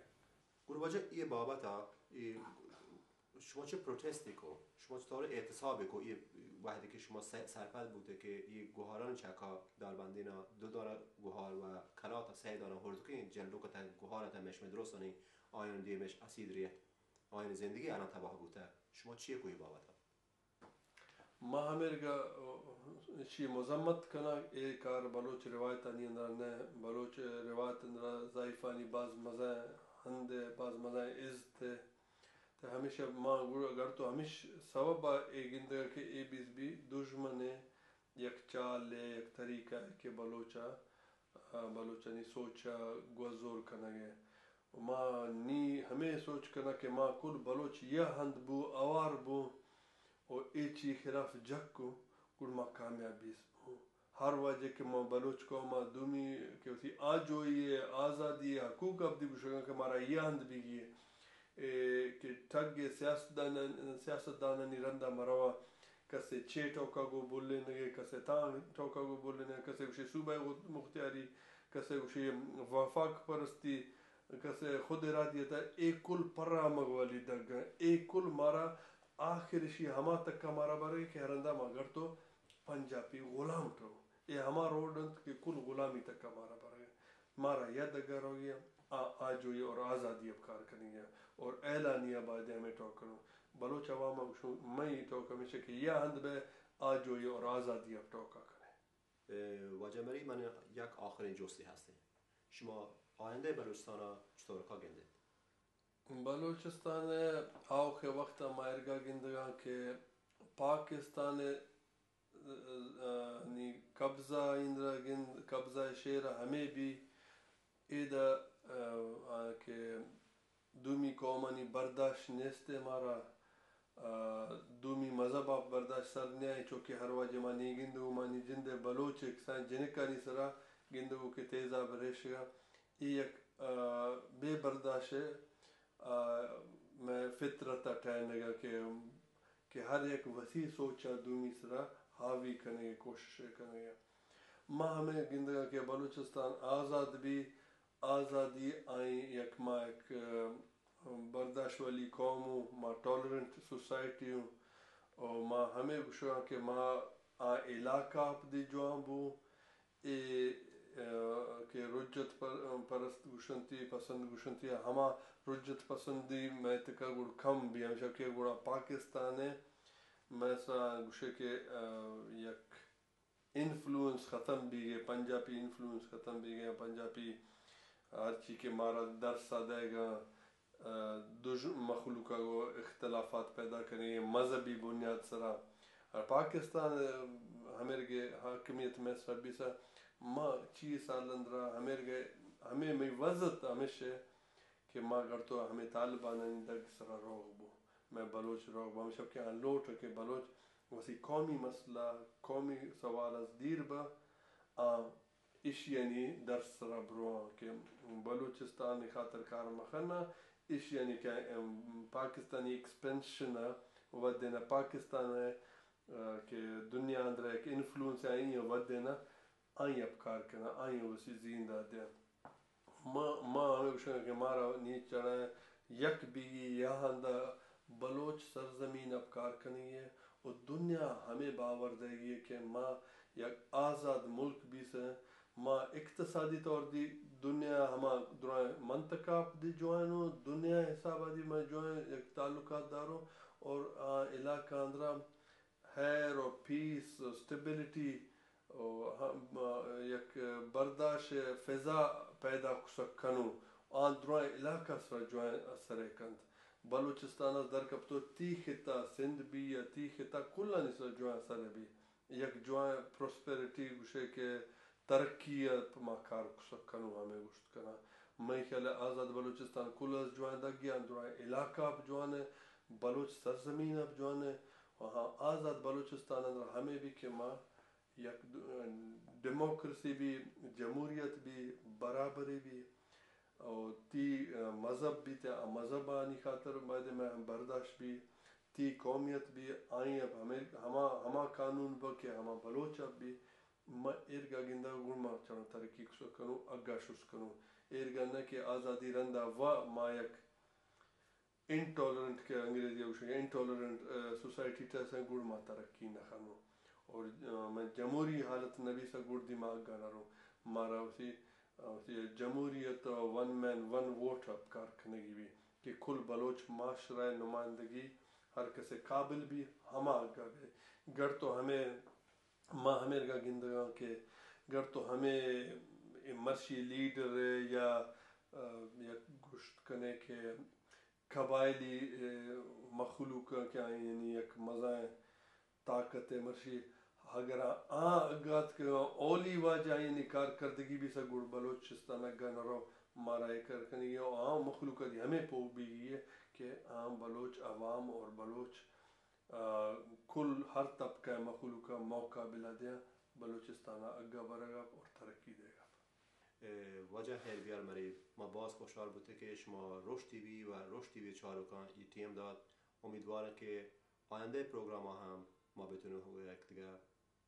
گڑا واجہ اے بابت ء اے شما چہ پروٹیسٹ کو، شما چطور احتساب کو، اے وہدے کہ شما سہ-، سرپد بوتے کہ اے گوہاران چکا داربندینا دو دانہ گوہار و کلات سہ دانہ ہردکیں جلڈو کتا گوہار تا مشم درست نہیں، آیان دیمش اسید ریت، آیان زندگی الان تباہ بوتا، شما چی کو اے بابت ء؟ ما ہمیرگا اشی مذمت کناں، اے کار بلوچ روایتانی اندرا نہ، بلوچ روایت اندرا ضعیفانی باز مزن ہند ء، باز مزن عزت ء۔ تہ ہمیشہ ما گڑ-، اگر تو ہمیش سبب ء اے گندگ کہ اے بیز بی دژمن ء یک چال ء یک طریقہ ء کہ بلوچ ء، بلوچانی سوچ ء گوزور کنگ ء۔ ما نی ہمے سوچ کناں کہ ما کل بلوچ یہ ہند بو، اوار بو و اے چی خلاف جک کو، گڑ ما کامیاب بیس بو۔ ہر واجہ کہ ما بلوچ قوم ء دومی کہ وتی آجوئی ء آزادی ء حقوق ابدی گوشگاں کہ مارا یہ ہند بیگی ء اے کہ ٹگ ء سیاستدان-، سیاستدانانی رندا مرواں، کسے چے ٹوکا گو بولینگے، کسے تاں ٹوکا گو بولینگے، کسے گوشے صوبہ مختیاری، کسے گوشے وفاق پرستی، کسے خود ارادیت ء، اے کل پرامگ والی دگ ء، اے کل مارا آخر اشی ہما تک ء مارا برے کہ ہرندا ما گڑتو پنجابی غلام تو۔ اے ہما روڈ انت کہ کل غلامی تک ء مارا برے۔ مارا یا دگ ء روگی ء، آ-، آجوئی اور آزادی ء کار کنگی ء اور اعلانیہ باید ہمیں ٹوک کنو۔ بلوچ عوام ء گوشو، مئی ٹوک ہمیشہ کہ یا ہند بے آجوئی اور آزادی ء ٹوکا کنے۔ اے، واجہ مری، من یک آخرین جستے ہستیں۔ شما آیندہ بلوچستان ء چطور کا گندیت؟ بلوچستان ء آوخ ء وقت ء ما ارگا گندگاں کہ پاکستان ء، ء، نی قبضہ ایندرا گند، قبضہ شیر ء ہمے بی، ایدا، ء، آ کہ دومی قومانی برداشت نیست ء مارا، آ، دومی مذہب ء برداشت سر نیائیں، چونکہ ہر واجہ ما نی گندگو مانی جند ء بلوچ ء کسانیں جنکانی سرا گندگو کہ تیزاب ریشگا، اے یک، آ، بے برداشت ء، آ، مئے فطرت ء ٹہینگ ء کہ، کہ ہر یک وتی سوچ ء دومی سرا حاوی کنگ ء کوشش ء کنگ ء۔ ما ہمے گندگا کہ بلوچستان آزاد بی، آزادی آئی یک، ما یک، ء، برداشت والی قوم ہوں، ما ٹالرنٹ سوسائٹی ہوں، اور ما ہمیں گوشاں کہ ما آ علاقہ آپ دی جوان بو، اے، ء، کہ رجت پر-، پرست گوشنتی، پسند گوشنتی، ہما رجت پسندی مئے تکا گڑ کم بی، ہمیشہ کہ گڑا پاکستان ہے، مئے سا گوشے کہ، ء، یک انفلوئنس ختم بیگ ء، پنجابی انفلوئنس ختم بیگ ء، پنجابی ہرچی کہ مارا درس ء دئیگ ء، دژ مخلوق ء گوں اختلافات پیدا کنگ ء، مذہبی بنیاد سرا۔ اور پاکستان ء ہمیرگ ء حاکمیت مئے سرا بیسا، ما چی سال اندرا ہمیرگ ء ہمے مئی وزت ہمیش ء کہ ما گڑ تو ہمے طالبانانی دگ سرا روغ بو، مئے بلوچ روغ بو۔ ہمیشہ کہ آ لوٹ کہ بلوچ وسی قومی مسئلہ، قومی سوال از دیر با، آ ایشیانی درس سرا برواں کہ بلوچستان خاطر کار مخنا، ایشیانی کہ، ام، پاکستانی ایکسپینشن ودینا، پاکستان ء، ا، کہ دنیا اندر ایک انفلوئنس آئی ودینا، آئی ء پکار کناں، آئی ء وسی زیند ء دیاں۔ ما، ما ہمے گوشاں کہ مارا نی چڑا یک بیگی یا ہندا بلوچ سرزمین ء پکار کنگی ء و دنیا ہمے باور دئیگی ء کہ ما یک آزاد ملک بیسیں، ما اقتصادی طور دی دنیا ہما درائیں منطقہ دی جوائن ہوں، دنیا حساب دی ما جوائن یک تعلقات داروں اور آ علاقہ اندرا خیر و پیس و اسٹیبلٹی و ہم، یک برداشت فضا پیدا کسک کنو، آن درائیں علاقہ سرا جوائیں اثر کنت۔ بلوچستان از در کپتو تی خطہ سندھ بی یا تی خطہ کلانی سرا جوائیں اثر بی۔ یک جوائیں پروسپیرٹی گوشے کہ ترقی ء پہ ما کار کسک کنوں، ہمے گوشت کناں۔ مئے خیال ء آزاد بلوچستان کل از جوان دگی آں، درائیں علاقہ اب جوان ء، بلوچ سرزمین اب جوان ء، و ہاں آزاد بلوچستان اندر ہمے بھی کہ ما یک د-، ڈیموکریسی بھی، جمہوریت بھی، برابری بھی، او تی، ا، مذہب بھی تے آ مذہب آنی خاطر بایدے مئے ہم برداشت بھی، تی قومیت بھی، آئی اب ہمے، ہما، ہما قانون با کہ ہما بلوچ اب بھی، ما ایرگا گندگ گڑ ما چڑا ترقی کسو کنو، اگا شس کنو۔ ایرگا نہ کہ آزادی رندا و ما یک انٹالرنٹ کہ انگریزی گوشگ انٹالرنٹ، ا، سوسائٹی ٹیسن گڑ ما ترقی نہ کنو۔ اور، ا، من جمہوری حالت نبیسا گڑ دی ما اگا نہ رو۔ مارا اسی، ا، اسی جمہوریت ون مین ون ووٹ اب کار کنگی بھی کہ کل بلوچ معاشرہ نمائندگی ہر کسے قابل بھی ہما اگا گئے۔ گڑ تو ہمیں ما ہمیرگا گندگاں کہ گر تو ہمے مرشی لیڈر ء یا، ا، یک گوشت کنے کہ قبائلی، ا، مخلوق ء کہ آئی یعنی یک مزائیں طاقت ء مرشی، اگر آ اگات کہ اولی واجہ یعنی کارکردگی بھی سا گڑ بلوچستان اگا نہ رو مارا اے کر کنگی او آ مخلوق دی ہمے پوہ بیگی ہے کہ آ بلوچ عوام اور بلوچ ء کل ہر طبقہ ء مخلوق ء موقع بلا دیاں بلوچستان ء اگا برگ ء اور ترقی دیگ ء۔ اے واجہ خیر بیار مریب، ما باز خوشحال بوتیں کہ شما روش ٹی وی و روش ٹی وی چاروکاں ای ٹیم دات۔ امیدواریں کہ آیندہ پروگرام ء ہم ما بتونیں یک دگہ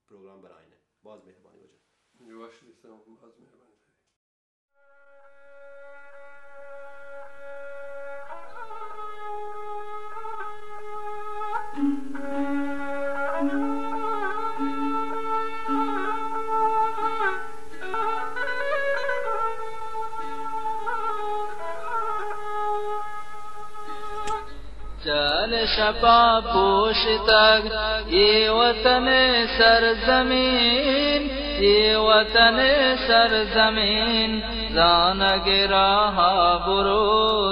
پروگرام بنائیں۔ باز مہربانی واجہ۔ وش دیستم، باز مہربانی۔ چل شپا پوشتگ اے وطن سرزمین، اے وطن سرزمین، زانگ راہا برو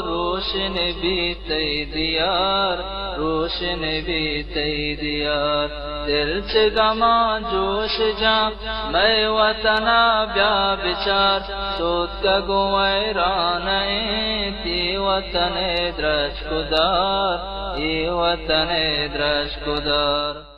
روشن بیت تئی دیار، روشن بیت تئی دیار۔ دل چہ گمان جوش جان، مئے وطنا بیا بچار، سوتکگ و ویران انت اے وطن درچک و دار، اے وطن درچک و دار۔